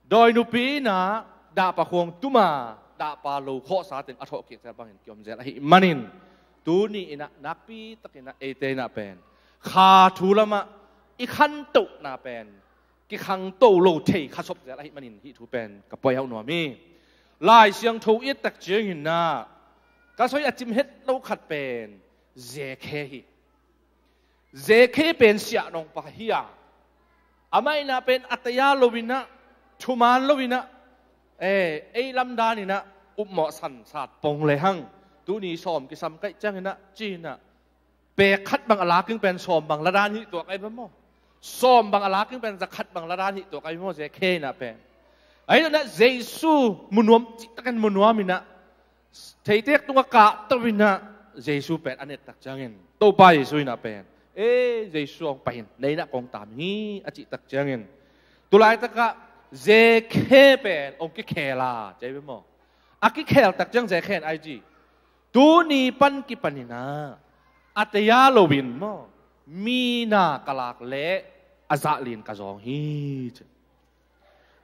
dawi nupi in ah dahpa khuang tum a, dahpa lo khawhsa teng a thawhkik zel bangin kiom zel ahih manin, tuni in ah nakpi takin ah eite in ah pen kha thu lamah i khantohna pen kikhangto lo thei kha sop zel ahih manin hih thu pen ka poi hauh nuam hi. Lai Siangtho i et tak ciangin ah ka soi a cim het lo khat pen Zekhe hi. Zekhe pen siahnawngpa hi a, amah in ah pen a taya lo in ah, thuman lo in ah, eh, ei lamdan in ah upmawh sansat pong lehang, tuni sawm kisam kaih ciangin ah ci in ah, pek khat bang a laking pen sawm bang ladan hih tuak ai ve maw. Sawm bang a laking pen za khat bang ladan hih tuak ai ve maw, Zekhe in ah pen. Ahi zongin ah Jesu mu nuam, cihtakin mu nuam in ah, theitek tungah kahto in ah Jesu pen a et tak ciangin, Topa Jesu in ah pen, eh, Jesu hong pai in, na inn ah kong tam hi a cih tak ciangin, tulaitak ah Zekhe pen hong kikhel a ci ai ve maw. A kikhel tak ciang Zekhe in ai ci, tuni pan kipan in ah a taya lo in maw, mi na ka lak leh a zahlin ka zawng hi ci.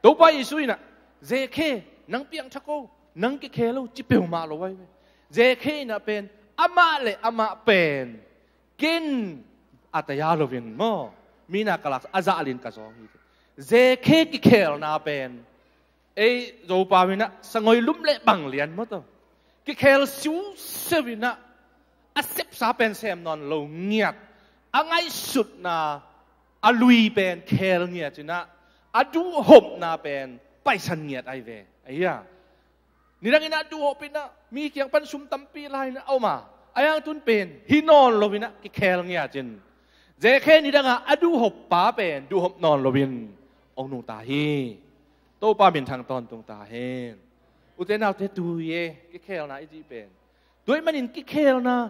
Topa Jesu in ah, Zekhe, nang piangthak o, nang kikhel o, ci peuhmah lo ai ve. Zekhe in ah pen, amah le amah pen, ken a taya lo in maw, mi na ka lak, a zahlin ka zawng hi. Zekhe kikhelna pen, ei Zopau in ah sangoi lum le bang lian maw taw. Kikhel siuseu in ah, a sepsa pen sem nawn lo ngiat, a ngaihsutna, a lui pen khel ngiat in ah, a duhhopna pen paisan ngiat ai ve. Ahi a, nidang in ah duhhop in ah, mi kiang pan sum tampi la in ah a om a, a yang tun pen hi nawn lo in ah kikhel ngiat in, Zekhe nidang a a duhhop pa pen duhhop nawn lo in hong nungta hi. Topa minthang tawntung ta hen. Ute naute, tu hi e, kikhelna i cih pen. Tua ahih manin kikhelna,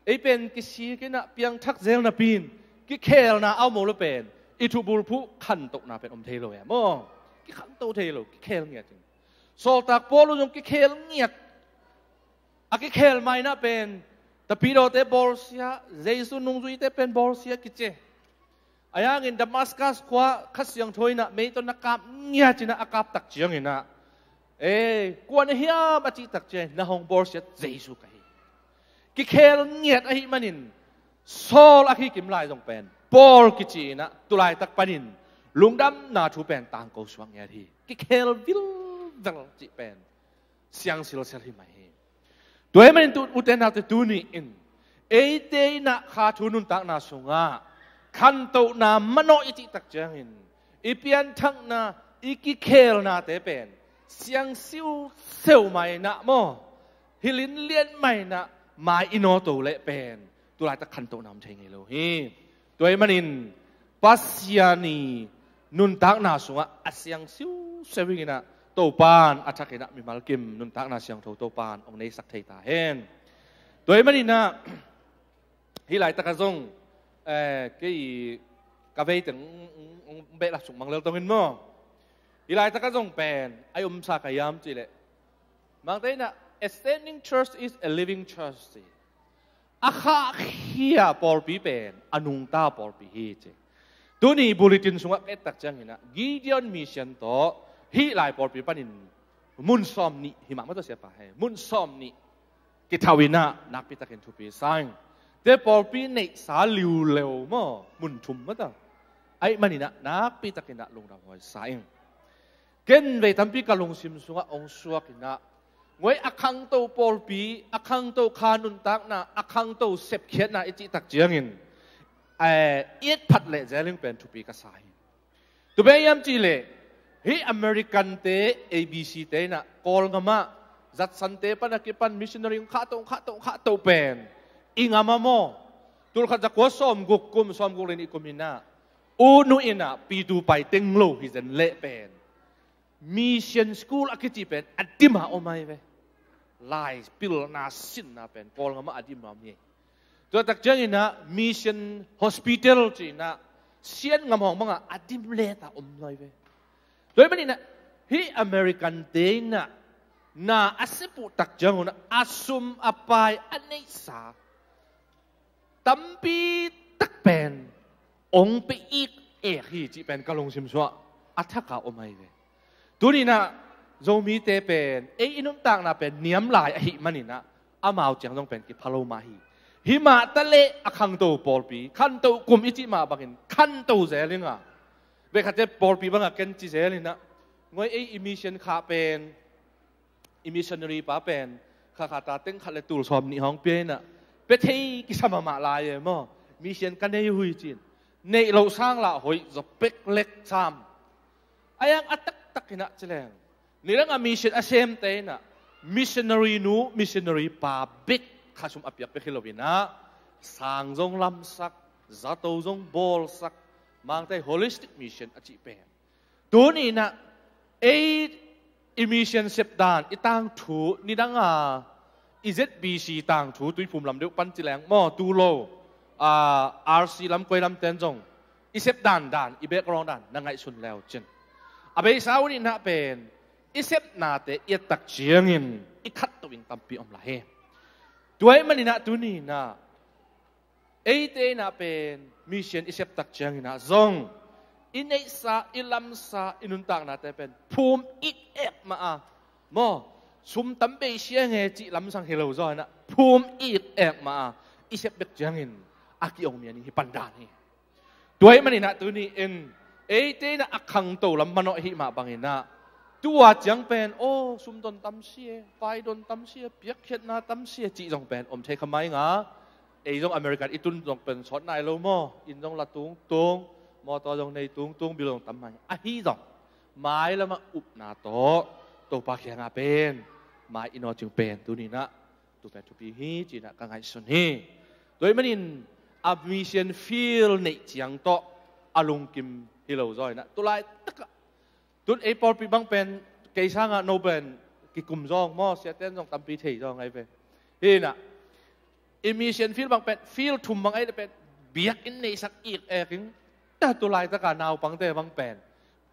ei pen kisik in ah piangthak zel napi in, kikhelna a om lo pen, i thubulphuh khantohna pen om thei lo e maw. Kikhangto thei lo, kikhel ngiat in. Sawltak Paul zong kikhel ngiat. A kikhel mah in ah pen, tapidawte bawlsia, Jesu nungzuite pen bawlsia kici. A yang in Damascus khua Kha Siangtho in ah meiton na kap ngiat in ah a kap tak ciangin ah, eh, kua na hiam a cih tak ciang, na hong bawlsiat Jesu ka hi. Kikhel ngiat ahih manin, Saul a kikim lai zong pen Paul kici in ah, tulaitak panin lungdamna thu pen tangko suak ngiat hi. Kikhel vilvel cih pen siang silsel hi mai hi. Tua ahih manin tu, ute naute, tuni in eite in ah kha thu nuntakna sungah khantohna manawh i cih tak ciangin, i pianthakna, i kikhelnate pen siang siuseu mah in ah maw, hilh in lian mah in ah mai i nawto leh pen, tulaitak khantohna om thei ngei lo hi. Tua ahih manin Pasian i nuntakna sungah a siang siuseu in ah, Topa in a thak in ah mimal kim nuntakna siangtho Topa in hong neisak thei ta hen. Tua ahih manin ah, hih laitak ah zong, eh, kei ka vei teng, mm, mm, mm, behlap suk mang lel tong in maw. Hih laitak ah zong pen ai omsa ka hiam cih leh, Mangte in ah, a standing church is a living church ci. A khahkhia pawlpi pen a nungta pawlpi hi ci. Tuni bulletin sungah ka et tak ciangin ah, Gideon Mission tawh hih lai pawlpi panin mun sawm nih, hi mah mataw siapa hei, mun sawm nih kithau inah nakpi takin thupi sa ing. Te pawlpi neihsa liuleu maw, mun thum mataw, ahih maninah nakpi takinah lungdam huai sa ing. Ken vei tampi ka lungsim sungah ong suak inah, ngoi a khangto pawlpi, a khangto kha nuntakna, a khangto sepkhiatna i cih tak ciangin, eh, i et phat leh zeling pen thupi ka sa hi. Tu bek hiam cih leh, hih American te, A B C te inah Kawlngamah, Judson te pan a kipan missionary ong khahto, ong khahto, ong khahto pen i ngamah maw, tulkhat zakua sawmguk kum, sawmguk le nih kum inah U Nu inah P two pai teng lo hi zen leh pen mission school a kici pen a dim a om ahi ve. Lai pilna sinna pen Kawlngamah a dim a om hi. Tua tak cianginah mission hospital ci inah Sian ngam hong bangah a dim leta om nuai ve. Tua ahih maninah hih American te inah na a sep uh tak ciangunah a sum a pai a neihsa tampi tak pen ong pe ik ek hi cih pen ka lungsim sungah a thak a om ahi ve. Tuninah Zomite pen ei i nuntakna pen niam lai ahih maninah amau ciang zong pen kipha lo mah hi. Hi mah taleh a khangto pawlpi, khanto kum i cih mah bangin khanto zel inga, veikhatte pawlpi bangah ken ci zel inah, ngoi ei i mission khah pen, i missionary pa pen kha kha ta teng khat le tul sawm nih hong pia inah, pia thei kisa mahmah lai e maw. Mission ka nei uh hi cin, neih loh sang lah hoih zaw pek lek sam. A yang a taktak inah ci leng, nidang a mission a semte inah missionary nu, missionary pa bek kha sum a piak bek hi lo inah, sang zong lamsak, zato zong bawlsak, Mangte holistic mission a cih pen. Tuninah ei i mission sepdan, i tangthu, nidanga i Z B C tangthu Tuiphum lam deuh pan ci leng maw, tu lo, ah, R C lam koi lamten zong i sepdan dan, i background dan na ngaihsun leu cin, a beisa uh ninah pen i sepnate i et tak ciangin i khatto in tampi om lai hi. Tua ahih maninah tuninah eite inah pen mission i sep tak cianginah zong i neihsa, i lamsa, i nuntaknate pen phum ik ek mah a, maw, sum tam bei sia nge cih lamsang hi lo zaw inah phum ik ek mah a i sep bek ciangin a ki-ong mian hi pan dan hi. Tua ahih maninah tuni in eite inah a khangto lam manawh hih mah banginah tua ciang pen, aw, sum don tam sia, vai don tam sia, piakkhiatna tam sia cih zong pen om thei kha mai nga. Ei zong American i tun zong pen sawt nai lo maw, inn zong la tungtung, mawtaw zong nei tungtung, bil zong tam mai. Ahi zong mailamah upna tawh Topa kiangah pen mai i nawcing pen tuninah tu pen thupi hi cinah ka ngaihsun hi. Tua ahih manin a mission field neih ciang tawh a lungkim hi lo zaw inah, tulai takah tun ei pawlpi bang pen kei sangah no pen kikum zawng maw, siaten zong tampi thei zawng ahi ve. Hinah i mission field bang pen field thum bang ahi le pen biakinn neisak ik ekin, ta tulai taka naupangte bang pen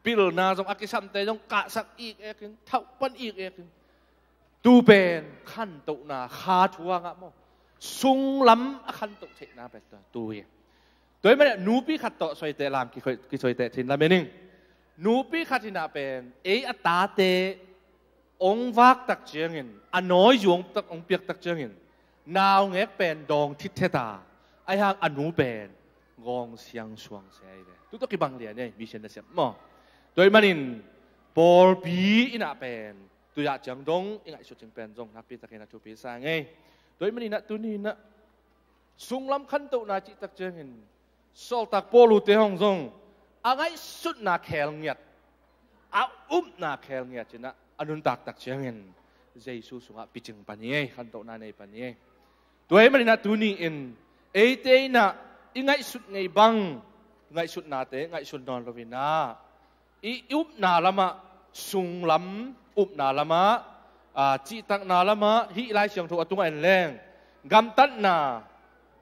pilna zong a kisamte zong kahsak ik ekin, thauh pan ik ekin. Tu pen khantohna kha thu a ngah maw, sunglam a khantoh theihna pen tu hi. Tua ahih manin nupi khat tawh soiteh lam kisoiteh thin lamen ing. Nupi khat hinah pen ei a tate ong vak tak ciangin, a nawi zuang tak ong piak tak ciangin, naungek pen dawng thittheta, ahi hang a nu pen gawng siang suang se ahi ve. Tu tawh kibang lian ei mission nasep maw. Tua ahih manin pawlpi inah pen tuiah ciang dong i ngaihsut cing pen zong nakpi takin a thupi sa ngei. Tua ahih maninah tuninah sunglam khantohna cih tak ciangin sawltak Paul uh te hong zong a ngaihsutna khel ngiat, a upna khel ngiat cinah a nuntak tak ciangin Jesu sungah picing pan hi ei, khantohna nei pan hi ei. Tua ahih maninah tuni in eite inah i ngaihsut ngei bang ngaihsutnate ngaihsun nawn lo inah i upna lamah, sunglam upna lamah, aa, cihtakna lamah hih Lai Siangtho a tungah en leng gamtatna,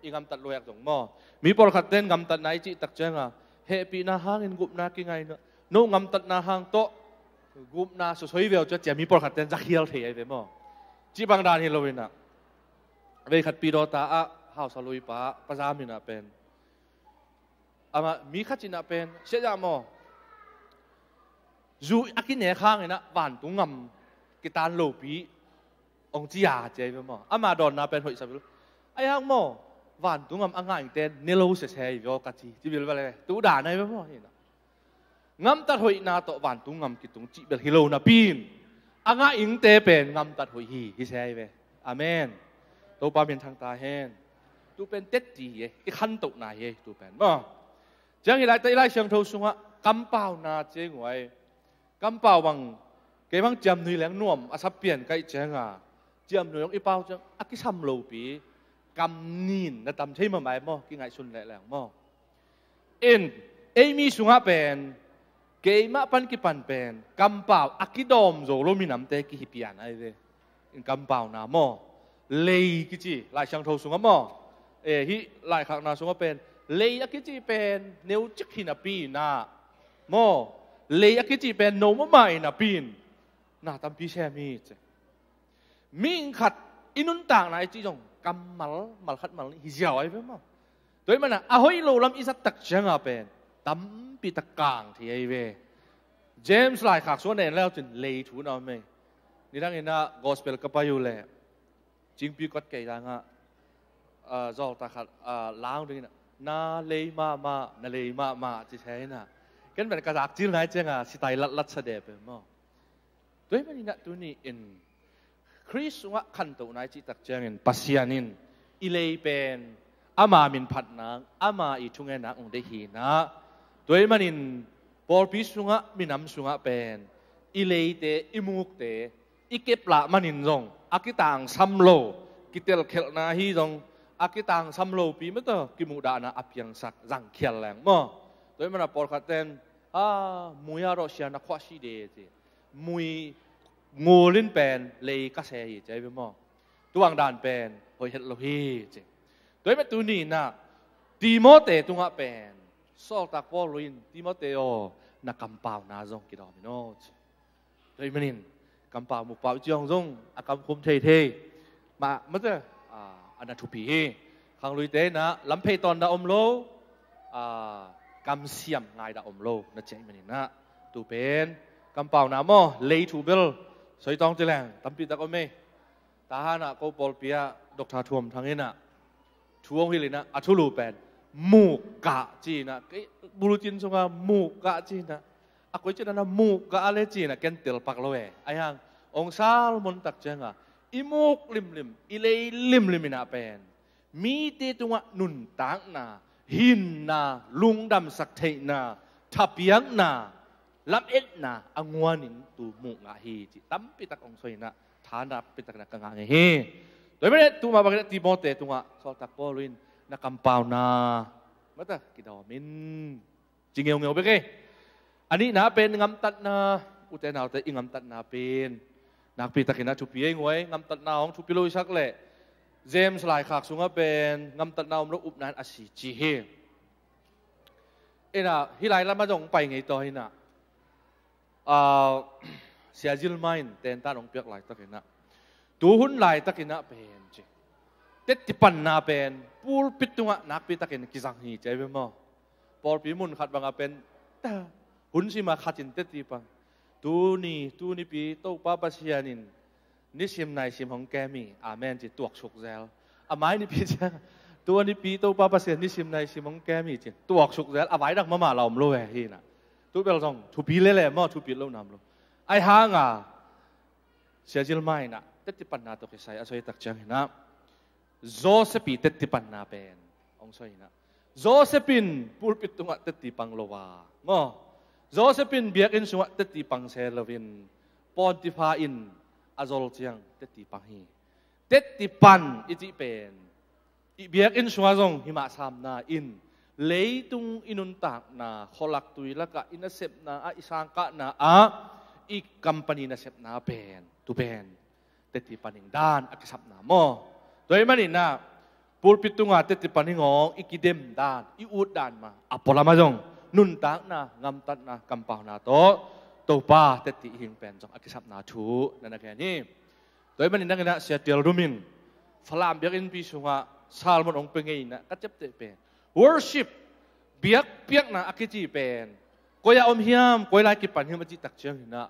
i gamtat luayak zong maw. Mi pawlkhatte in gamtatna i cihtak cianga hehpihna hangin gupna kingaina, no gamtatna hang tawh gupna sosoi veu cia cia mi pawlkhatte in zakhial thei ahi ve maw. Cih bang dan hi lo inah veikhat pidawta ah hausa luipa pazam inah pen amah mi khat cinah pen siatzah maw, zu a kinek hanginah vantung ngam kitan lopi hong ci a ci ahi ve maw. Ama dawnna pen hoih sa bil. Ahi hang maw, vantung gam a ngah ingte ne lo sese hi ve aw ka ci, ci bil bale. Tu dan ahi ve maw hi na. Ngamtat hoihna tawh vantung gam kitung cih bel hi lo napi in, a ngah ingte pen ngamtat hoih hi, hi se ahi ve. Amen. Topa min thang ta hen. Tu pen tetti hi e, i khantohna hi e, tu pen maw. Ciang hi lai ta, i Lai Siangtho sungah kampauna ci e nguai. Kampau bang, kei bang ciamnui leng nuam a sa pian kaih cianga, ciamnui hong i pau ciang a kisam lopi kam nin na tam thei mahmah e maw, kingaihsun lehleng maw. In, ei mi sungah pen, keimah pan kipan pen kampau a kidawm zo lo minamte kihi pian ahi ve. In kampauna maw, lei kici Lai Siangtho sungah maw, e, hih laikhakna sungah pen lei a kici pen neucik hi napi inah maw, lei a kici pen no mahmah hi napi in na tampi sem hi ci. Mihing khat i nuntakna i cih zong kammal, malkhat mal nih hi ziau ahi ve maw. Tua ahih manin a hoih lo lam i zat tak cianga pen tampi tak kang thei ahi ve. James laikhak sungah na en le uh cin lei thu na om e. Nidang inah gospel ka pai uh leh Cingpi kot kei dangah, ah, zawlta khat, ah, lau ding inah, na lei mahmah, na lei mahmah ci se inah. Ken pen ka zak cil nai cianga sitai latlat sa deh pen maw. Tua ahih manin ah tuni in Khrist sungah khantohna i cih tak ciangin Pasian in i lei pen ama min phatna, ama i thungetna hong deih hi inah. Tua ahih manin pawlpi sungah, minam sungah pen i leite, i mukte i kep lah manin zong a kitangsam lo, kitelkhelhna hi zong a kitangsam lopi mah tawh kimuhdahna a piangsak zangkhial leng maw. Tua ahih manin a pawlkhat ten, a, mui a rawh sia na khuah si de ci. Mui ngul in pen lei ka se hi ci ahi ve maw. Tuang dan pen hoih het lo hi ci. Tua ahih manin tuni inah Timote tungah pen sawltak Paul in Timote aw, na kampauna zong kidawm in aw ci. Tua ahih manin kampau mukpau i ciang zong a kamkhum theithei mah, mate, a, a na thupi hi. Khangluite inah lamphei tawn dah om lo, a, kamsiam ngai dah om lo na ci ahih manin ah tu pen kampauna maw, lei thu bel soi tawng ci leng tampi tak om e. Tahan ah ko pawlpi ah Doctor Thuam Thang inah thu hong hilh inah a thulu pen muk kah ci inah, kei bulletin sungah muk kah ci inah, a koi ci inah na muk kah a le ci inah ken telpak lo e. Ahi hang hong salmon tak cianga i muk limlim, i lei limlim inah pen mite tungah nuntakna, hinna, lungdamsak theihna, thapiakna, lametna a nguanin tu muk ngah hi ci tampi tak hong soi inah tha tampi tak inah ka ngah ngei hi. Tua ahih manin tu mah bangin ah Timote tungah sawltak Paul in na kampauna mah tawh kidawm in ci ngeungeu bek e. A nihna pen ngamtatna, ute naute i ngamtatna pen nakpi takin ah thupi ei nguai, ngamtatna hong thupi lo i sak leh James laikhak sungah pen ngamtatna om lo upna in a si ci hi. Inah hih lai lamah zong pai ngei tawh inah, a, Sia Zilma in tentan hong piak laitakin ah, tu hun laitakin ah pen ci, tetti panna pen pulpit tungah nakpi takin kizang hi ci ahi ve maw. Pawlpi mun khat bangah pen ta, hun sima khat in tetti pang. Tuni, tunipi Topa Pasian in nisim naisim hong kem hi, amen ci, tuaksuk zel. A mai nipi ciang, tunipi Topa Pasian nisim naisim hong kem hi ci, tuaksuk zel. A vai dak mahmah la om lo e hi inah. Tu bel zong thupi lele maw, thupi lo nam lo. Ahi hanga Sia Zilma inah tetti panna tawh kisai a soi tak ciang inah Joseph i tetti panna pen hong soi inah, Joseph in pulpit tungah tetti pang lo a maw, Joseph in biakinn sungah tetti pang se loin Pontifa in a zol ciang tetti pang hi. Tetti pan i cih pen i biakinn sungah zong himah samna in, leitung i nuntakna, khualak tuilakah i nasepna ah, i sangkahna ah, i company nasepna pen tu pen tetti paning dan a kisapna maw. Tua ahih manin ah pulpit tunga tetti paning hong i kidem dan, i ut dan mah a pualam ah zong nuntakna, ngamtatna, kampauna tawh Topa tetti i hing pen zong a kisapna thu na na gen hi. Tua ahih manin nang inah Sia Tial Dum in Falam biakinnpi sungah sermon hong pia ngei inah ka ciapteh pen, worship, biakpiakna a kici pen koi ah om hiam, koi lai kipan hiam a cih tak ciang inah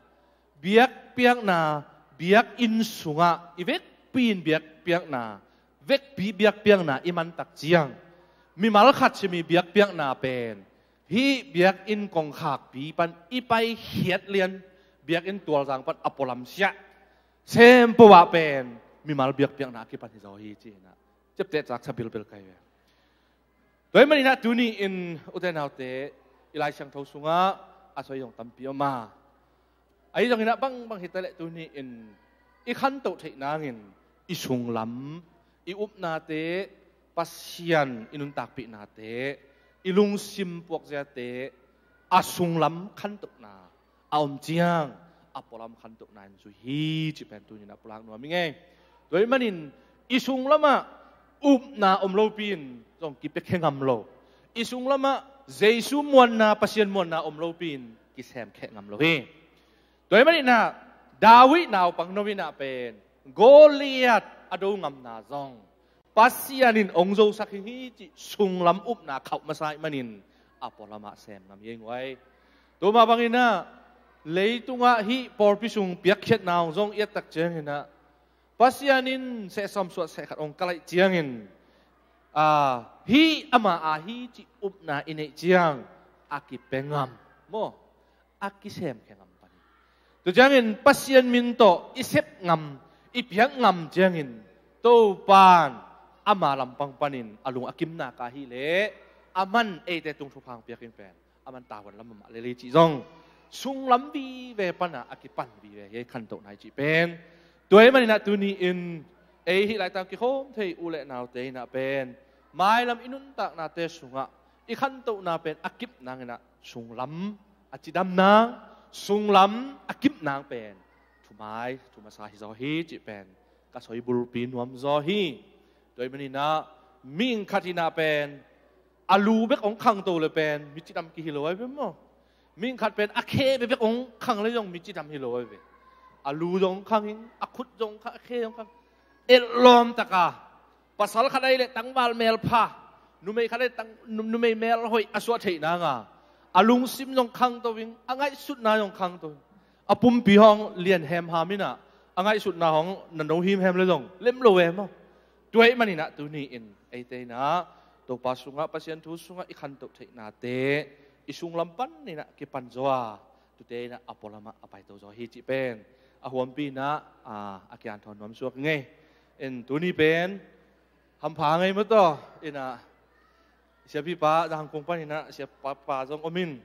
biakpiakna, Biakinn sungah i vekpi in biakpiakna, vekpi biakpiakna i mantak ciang, mimal khat simi biakpiakna pen hih biakinn kongkhakpi pan i paikhiat lian, biakinn tualzang pan a pualam siah sempoh ah pen mimal biakpiakna a kipan hi zaw hi ci-in ah, ciapteh caksa bilbil kai ve. Tua ahih manin ah tuni-in ute naute, i Lai Siangtho sungah a soi zong tampi om a, ahi zongin ah bangbang hi ta leh tuni-in i khantoh theih nangin i sunglam, i upnate, Pasian i nuntakpihnate, i lungsim puakziate, a sunglam khantohna a om ciang a pualam khantohna in zui hi cih pen tuni-in ah pulak nuam ing ei. Tua ahih manin i sunglamah upna om lopi in zong kipiakhia ngam lo. I sunglamah Jesu muanna, Pasian muanna om lopi in kisemkhia ngam lo hi. Tua ahih manin ah David naupangno in ah pen Goliath a do ngamna zong Pasian in hong zosak hi hi cih sunglam upna khauh masa ahih manin a pualamah sem ngam hi ei guai. Tua mah bangin ah leitungah hih pawlpi sung piakkhiatna hong zong i et tak ciangin ah Pasian in sehsawm suah sehkhat hong kalh ahih ciangin, a, hih ama aa hi cih upna i neih ciang a kipia ngam maw, a kisemkhia ngam panin, tua ciangin Pasian min tawh i sep ngam, i piak ngam ciangin Topan ama lampang panin a lung a kimna ka hi leh, aman eite tung thupha hong piak in pen, aman tavuan lam mahmah lel hi cih zong sunglam vive panah a kipan vive hi ei, khantohna i cih pen. Tua ahih manin ah tuni-in ei hih laitak kikhawm thei u le naute in ah pen mailam i nuntaknate sungah i khantohna pen a kip nangin ah sunglam a cidam nang, sunglam a kip nang pen thumai, thu masa hi zaw hi cih pen ka soi bulpi nuam zaw hi. Tua ahih manin ah mihing khat in ah pen a lu bek hong khangto le pen mi cidam kihi lo ahi ve maw. Mihing khat pen a khe bekbek hong khang le zong mi cidam hi lo ahi ve. A lu zong hong khang ing, a khut zong hong khang, a khe zong hong khang. Etlawm taka pasal khat ahih leh tangval mel pha, numei khat ahih leh tang, nu-, numei mel hoih a suah theih nanga a lungsim zong khangto ing, a ngaihsutna zong khangto ing. A pumpi hong lian hemham in ah a ngaihsutna hong na no himhem le zong lem lo ve maw. Tua ahih manin ah tuni-in eite in ah Topa sungah, Pasian thu sungah i khantoh theihnate i sunglam panin ah kipan zaw a, tute in ah a pualamah a paito zaw hi cih pen a huampi in ah, a, a kianthawn nuam suak ing ei. In tuni pen hampha ngei maw taw. In ah siapipa Zahang Kung panin ah siapa pa zong om in,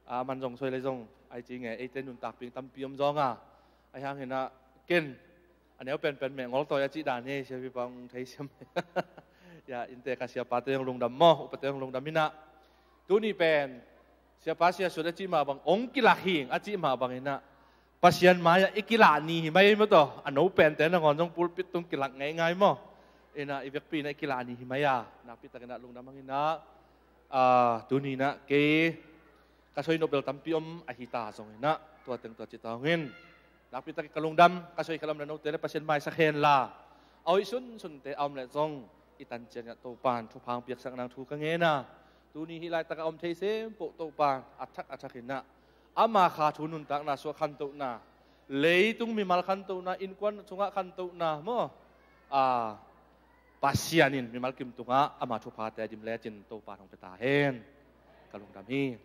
a, man zong soi le zong ai ci nge, eite nuntakpi tampi om zaw nga. Ahi hangin ah ken a neu penpen meh ngol tawi a cih dan hi, siapipa hong thei siam. Ya, innte ka siapate hong lungdam maw, upate hong lungdam in ah tuni pen siapa sia sut a cih mah bang hong kilak hi ing a cih mah bangin ah Pasian mai-ah i kilak ni hi mai maw taw. A no pente nangawn zong pulpit tung kilak ngeingai maw. In ah i vekpi in ah i kilak ni hi mai a, nakpi takin ah lungdam hang in ah, a, tuni in ah kei ka soi nop bel tampi om ahi ta zongin ah tua teng tua ci ta hong in. Nakpi takin ka lungdam, ka soi khalam le note le Pasian maisak hen la, a hoih sunsunte a om leh zong i tan ciangin ah Topan thupha hong piaksak nang thu ka ngen a, tuni hih laitak a om thei sempoh Topan a thak a thak in ah ama kha thu nuntakna suah khantohna, leitung mimal khantohna, innkuan sungah khantohna maw, a, Pasian in mimal kim tungah ama thuphate a dim lecin Topan hong pia ta hen. Ka lungdam hi.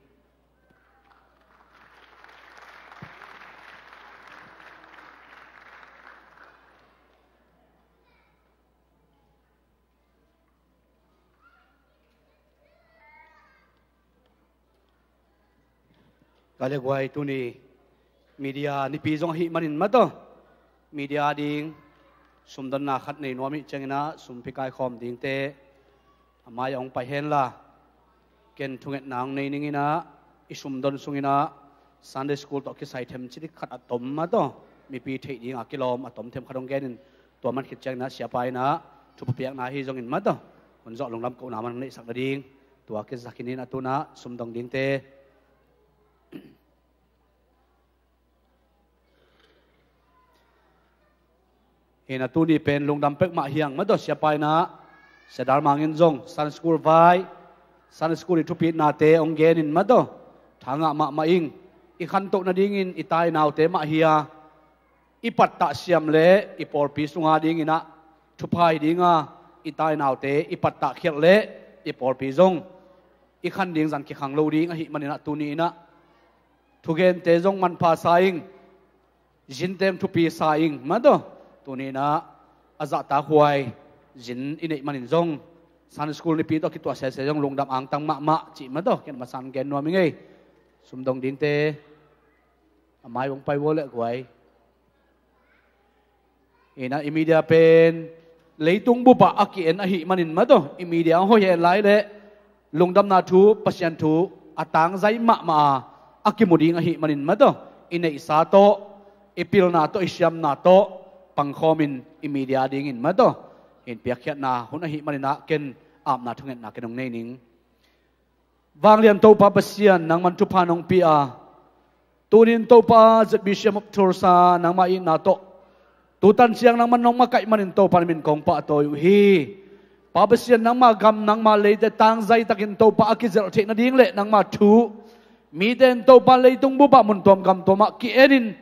Ka le guai, tuni media nipi zong ahih manin maw taw, media ding sumdonna khat nei nuam ih ciangin ah sumpi kaikhawm dingte a mai-ah hong pai hen la, ken thungetna hong nei ning in ah i sumdon sungin ah Sunday school tawh kisai themcik khat a tom maw taw, mipi theih ding a kilawm a tom them khat hong gen in, tua man khit ciangin ah siapa in ah thupha piakna ahi zongin maw taw, hun zawh lungdam kohna man hong neihsak nading tua kizak in, in ah tu-in ah sumdong dingte. Hi in ah tuni pen lungdam pek mah hi hang maw taw, siapa in ah Sia Dal Mang in zong Sunday school vai, Sunday school i thupitnate hong gen in maw taw, tha ngah mahmah ing. I khantoh nadingin i tai naute mah hi a, i pattah siam le i pawlpi sunga dinginah thupha hi dinga, i tai naute i pattah khialh le i pawlpi zong i khan ding zan kikhang lo ding ahih maninah tuni inah thugente zong manpha sa ing, zinteng thupi sa ing mataw. Tuni inah a zahtak huai zin i neih manin zong Sunday school nipi tawh kituah sese zong lungdam angtang mahmah cih mataw ken masan gen nuam ing ei. Sumdong dingte a mai hong pai vua le guai. Inah i media pen leitung bupah a ki-en ahih manin mataw, i media hong hoih hen lai le lungdamna thu, Pasian thu a tangzai mahmah a, a kimu ding ahih manin mataw, i neihsa tawh, i pilna tawh, i siamna tawh pangkhawmin i media dingin mataw, in piakkhiatna hun ahih maninah ken apna thungetna ken hong nei ning. Vanglian Topa Pasian, nangman thupha nong pia a, tunin Topa Z B C M of Tulsa nangma itna tawh tutan ciang nangman nong makaih manin Topa na min kong pahtawi uh hi. Pa Pasian, nangma gam, nangma leite tangzai takin Topa a kizelh theih nading le nangma thu mite in Topa leitung bupah mun tuam gam tuamah ki-enin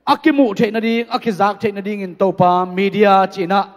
a kimuh theih nading, a kizak theih nadingin Topa media cinah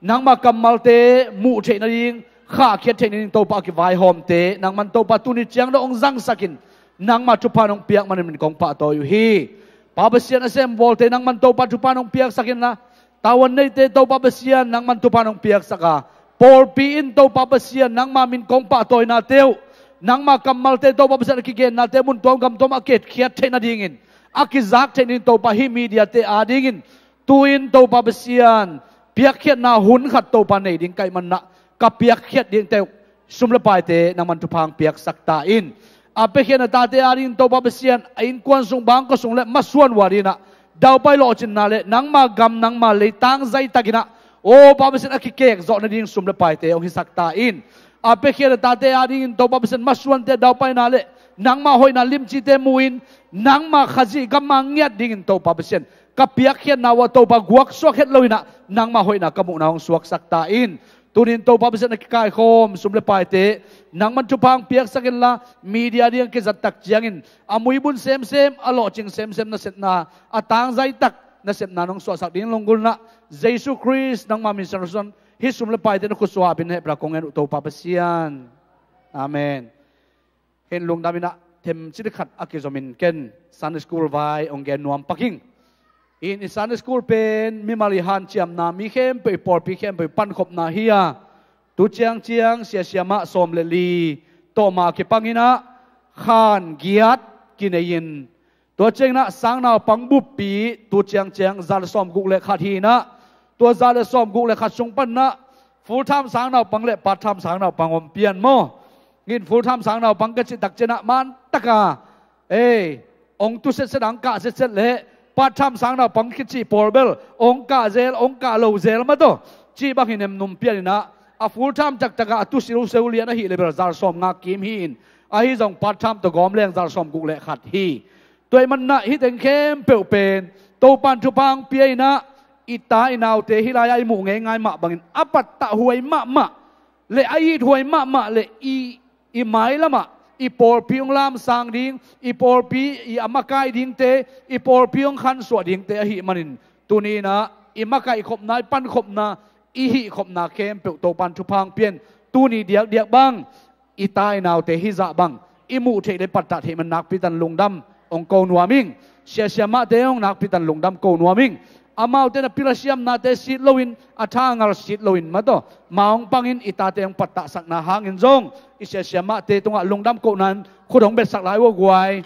nangma kammalte muh theih nading, khahkhiat theih nading Topa a kivaihawmte nangman Topa tuni ciang dong hong zangsakin nangma thupha nong piak manin min kong pahtawi uh hi. Pa Pasian, a semvawlte nangman Topa thupha nong piaksakin la, tavuan neite Topa Pasian nangman thupha nong piaksak a, pawlpi in Topa Pasian nangma min kong pahtawinate uh, nangma kammalte Topa Pasian a kigennate mun tuam gam tuamah a ketkhiat theih nadingin, a kizak theih nading Topa hih mediate adingin tu-in Topa Pasian piakkhiatna hun khat Topa nei ding ka hih maninah ka piakkhiat dingte uh sum le paite nangman thupha hong piaksak ta in. A piakkhiatna tate adingin Topa Pasian a innkuan sung, bangkua sung le masuan uh adinginah daupai lawhcinna le nangma gam, nangma lei tangzai takinah, aw Pa Pasian, a kikek zawh nading sum le paite hong hisak ta in. A piakkhiatna tate adingin Topa Pasian masuante daupaina le nangma hoihna limcite mu-in nangma Khazih gam a ngiat dingin Topa Pasian ka piakkhiatna uh ah Topa guaksuak het loinah nangma hoihna ka muhna hong suaksak ta in. Tunin Topa Pasian a kikaikhawm sum le paite nangman thupha hong piaksak inla, media ding a kizat tak ciangin a muibun semsem, a lawhcing semsem nasepna, a tangzai tak nasepna nong suahsak ding lunggulhna Jesu Khrist nangma min sangin hih sum le paite na khut suahpin hehpihna kong ngen uh Topa Pasian. Amen. Hih lungdam inah themcik khat a kizomin ken Sunday school vai hong gen nuam pak ing. In i Sunday school pen mimal i hanciamna, mi khempeuh, i pawlpi khempeuh i pankhopna hi a, tu ciangciang siasia mah sawm le li tawh ma kipanginah khan giat kinei-in, tua cianginah sangnaupang buppi tu ciangciang za le sawm guk le khat hi inah, tua za le sawm guk le khat sung paninah full time sangnaupang le part time sangnaupang om pian maw? In full time sangnaupang ka cih tak cianginah man taka, ei, ong tu setset a ong kah setset le part time sangnaupang kici pawl bel ong kah zel, ong kah lo zel mataw, cih bang hi nemnum pian inah, a full time taktakah a tu siuseu lian ahih le bel za le sawm nga kim hi in, ahi zong part time tawh gawm leng za le sawm guk le khat hi. Tua ahih maninah hih teng khempeuh pen Topan thupha hong pia inah, i ta i naute hih lai-ah i muh ngeingai mah bangin a pattah huai mahmah le a it huai mahmah le i, i mailamah i pawlpi hong lamsang ding, i pawlpi i a makai dingte, i pawlpi hong khansuah dingte ahih manin, tuni inah i makaihkhopna, i pankhopna, i hihkhopna khempeuh Topan thupha hong pia in, tuni diakdiak bang i ta i naute hih zah bang i muh theih le pattah theih man nakpi tan lungdam hong ko nuam ing. Siasia mahte hong nakpi tan lungdam ko nuam ing. Amaute na pil a siamnate sit loin, a tha a ngal sit loin mataw, ma hong pangin i tate hong pattahsakna hangin zong i siasia mahte tungah lungdam kohna in khut hong betsak lai uh a guai.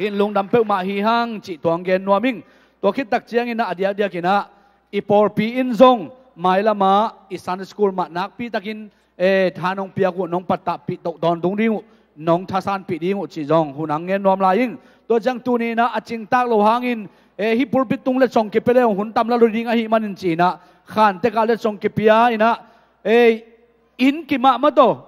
Hih lungdam peuhmah hi hang cih tua hong gen nuam ing. Tua khit tak cianginah a diakdiakinah i pawlpi in zong mailamah i Sunday school mah nakpi takin, e, tha nong piak uh, nong pattahpih toh tawntung ding uh, nong thasanpih ding uh cih zong hun hong ngen nuam lai ing. Tua ciang tuni inah a cingtak lo hangin, e, hih pulpit tung letsong kipia le hun tam la lo ding ahih manin ci inah khan tekah letsong kipia inah, e, inn kimah mataw,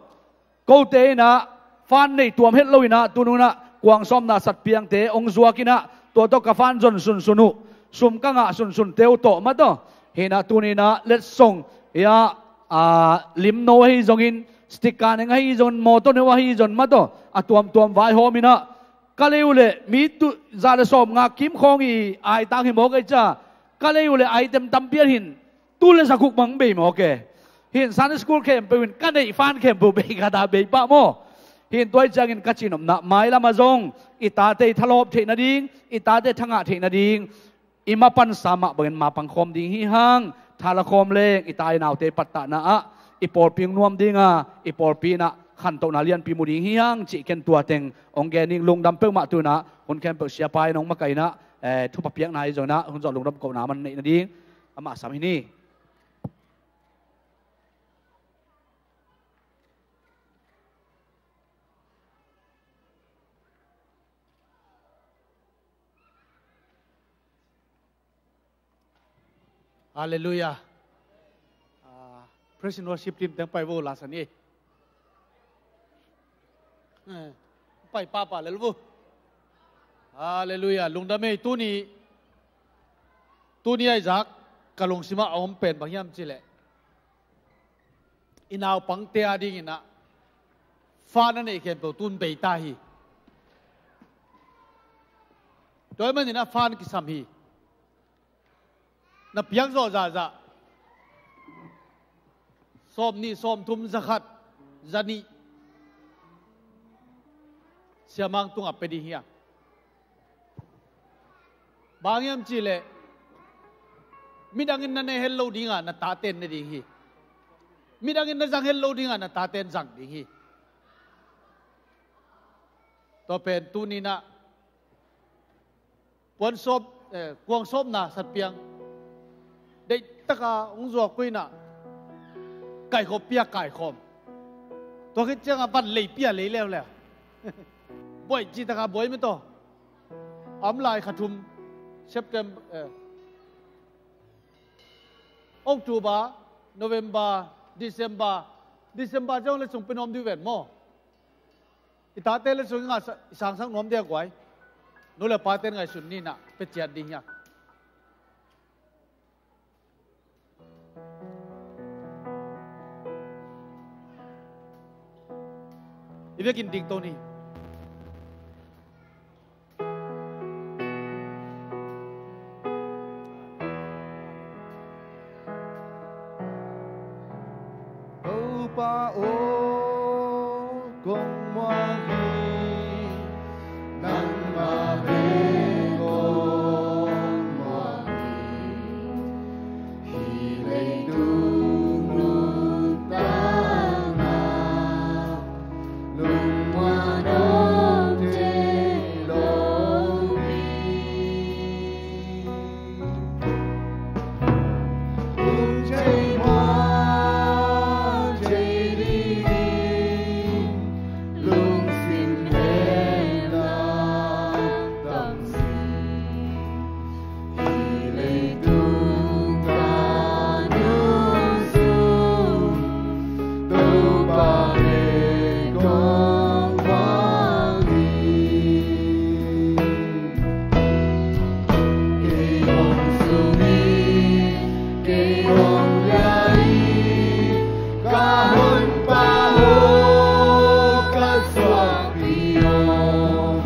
kote inah fan nei tuam het lo inah, tununah kuang sawmna satpiangte hong zuak inah, tua tawh ka fan zon sunsun uh, sum ka ngah sunsunte uh tawh mataw, hi inah tuni inah letsong, ia, a, limno ahi zongin, sticker neng ahi zongin, mawtaw neu ahi zongin mataw, a tuamtuam vaihawm inah Ka lei uh leh mi tu za le sawm nga kim khawng hi, ai tang hi mawk ei ca. Ka lei uh leh ai tem tampi an hin, tu le za guk mang bei mawk e. Hin Sunday school khempeuh in ka neih fan khempeuh bei khat a bei pah maw. Hin tua hi ciangin ka cihnopna mailam ah zong i tate i thalawp theih nading, i tate thangah theih nading, i mapansa mah bangin mapang khawm ding hi hang. Tha la khawm leng i ta i naute pattahna ah i pawlpi hong nuam ding a, i pawlpi in ah khantohna lianpi mu ding hi hang cih ken tua teng hong gen ing. Lungdam peuhmah. Tu in ah hun khempeuh siapa in hong makaih in ah, eh, thupha piakna hi zong in ah hun zawh lungdam kohna man neih nading amah sam hi ni. Halleluiah. Ah, praise and worship team teng pai vo, la sa ni. Eh, pai papa lel vo. Halleluiah. Lungdam ei. Tuni, tuni a i zak ka lungsim ah a om pen bang hiam cih leh, i naupangte a dingin ah fan a neih khempeuh tu in bei ta hi. Tua ahih manin ah fan kisam hi. Na piak zawh zahzah, sawmnih, sawmthum, zakhat, zanih, siamang tungah pia ding hi a. Bang hiam cih leh, midangin na ne het lo ding a, na taten ne ding hi. Midangin na zang het lo ding a, na taten zang ding hi. Tua pen tuni in ah puan sawp, eh, kuang sawpna satpiang deih taka hong zuak uh in ah, kaikhawm pia kaikhawm. Tua khit ciangah van lei pia lei leuleu. Buai cih taka buai mah tawh. A om lai kha thum, September, eh, October, November, December. December ciang le sung pia nuam ding ven maw. I tate le sung i ngah sa-, i sangsak nuam ding a guai. Nu le pate in ngaihsun ni in ah pia ciat ding hi a. I vekin dikto ni. Topa aw, kong muak hi, nangmah bek kong muak hi. Hih leitung nuntakna lungmuan awk thei lo hi. Hong thei muak thei dingin lungsim hehna tamzaw. Hih leitung ka nung sung Topa bek kong muak hi. Kei hong sung hi, kei hong lai hi, ka Honpa aw, ka suahpih aw.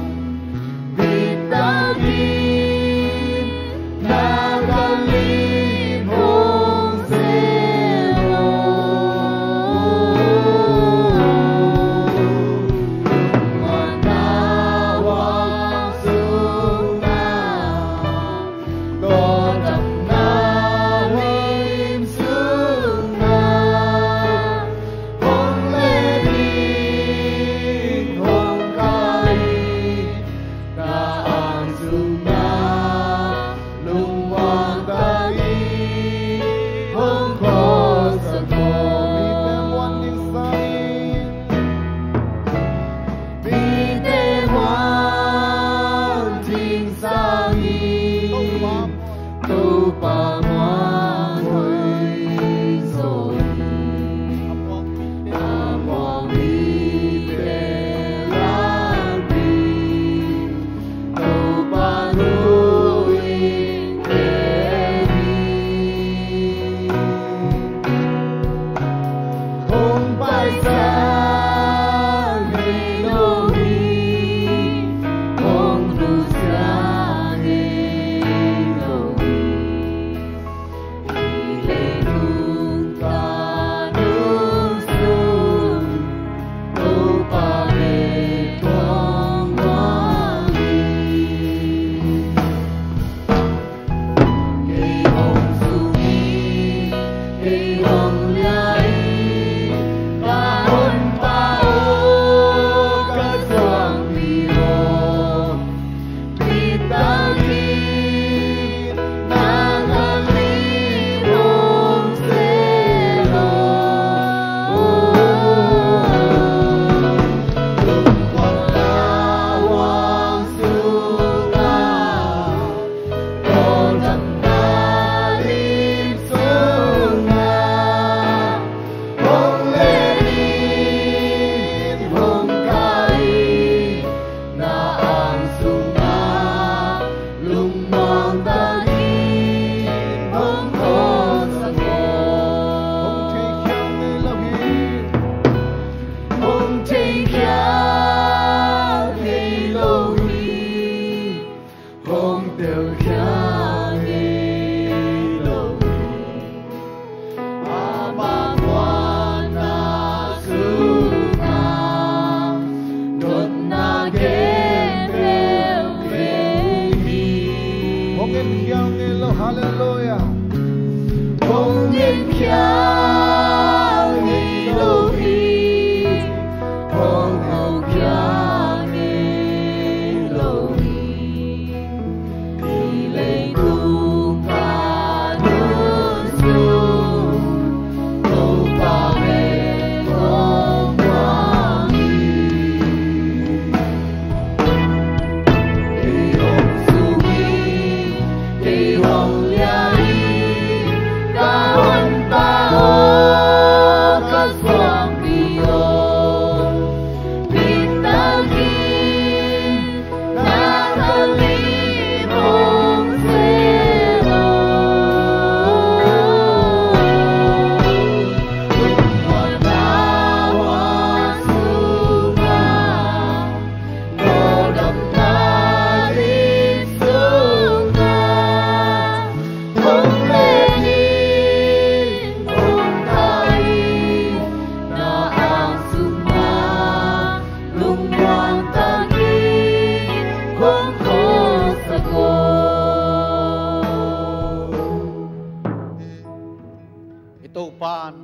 I Topan,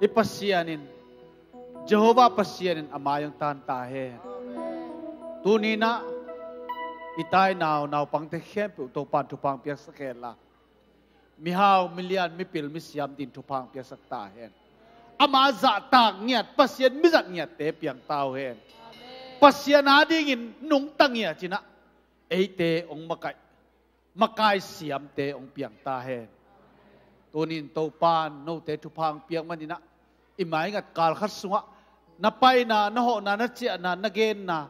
i Pasian in, Jehovah Pasian in a mai hong tan ta hen. Tuni-in ah i tainau naupangte khempeuh Topan thupha hong piaksak hen la, mihau, milian, mipil, misiam dingin thupha hong piaksak ta hen. Ama zahtak ngiat, Pasian mizat ngiatte piang ta uh hen. Pasian adingin nungta ngiat in ah eite hong makaih, makai siamte hong piang ta hen. Tuni-in Topan note thupha hong piak manin ah i maingat kal khat sungah na paina, na hawhna, na ciahna, na genna,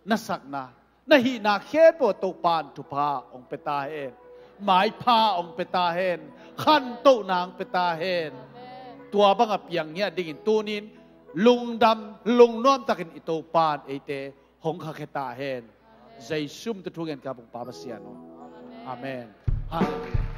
na sakna, na hihna khempeuh Topan thupha hong pia ta hen. Maipha hong pia ta hen. Khantohna hong pia ta hen. Tua banga piang ngiat dingin tuni-in lungdam, lungnuam takin i Topan eite hong khakhia ta hen. Jesu min tawh thu ngen ka, Topa Pasian aw. Amen. Halleluiah.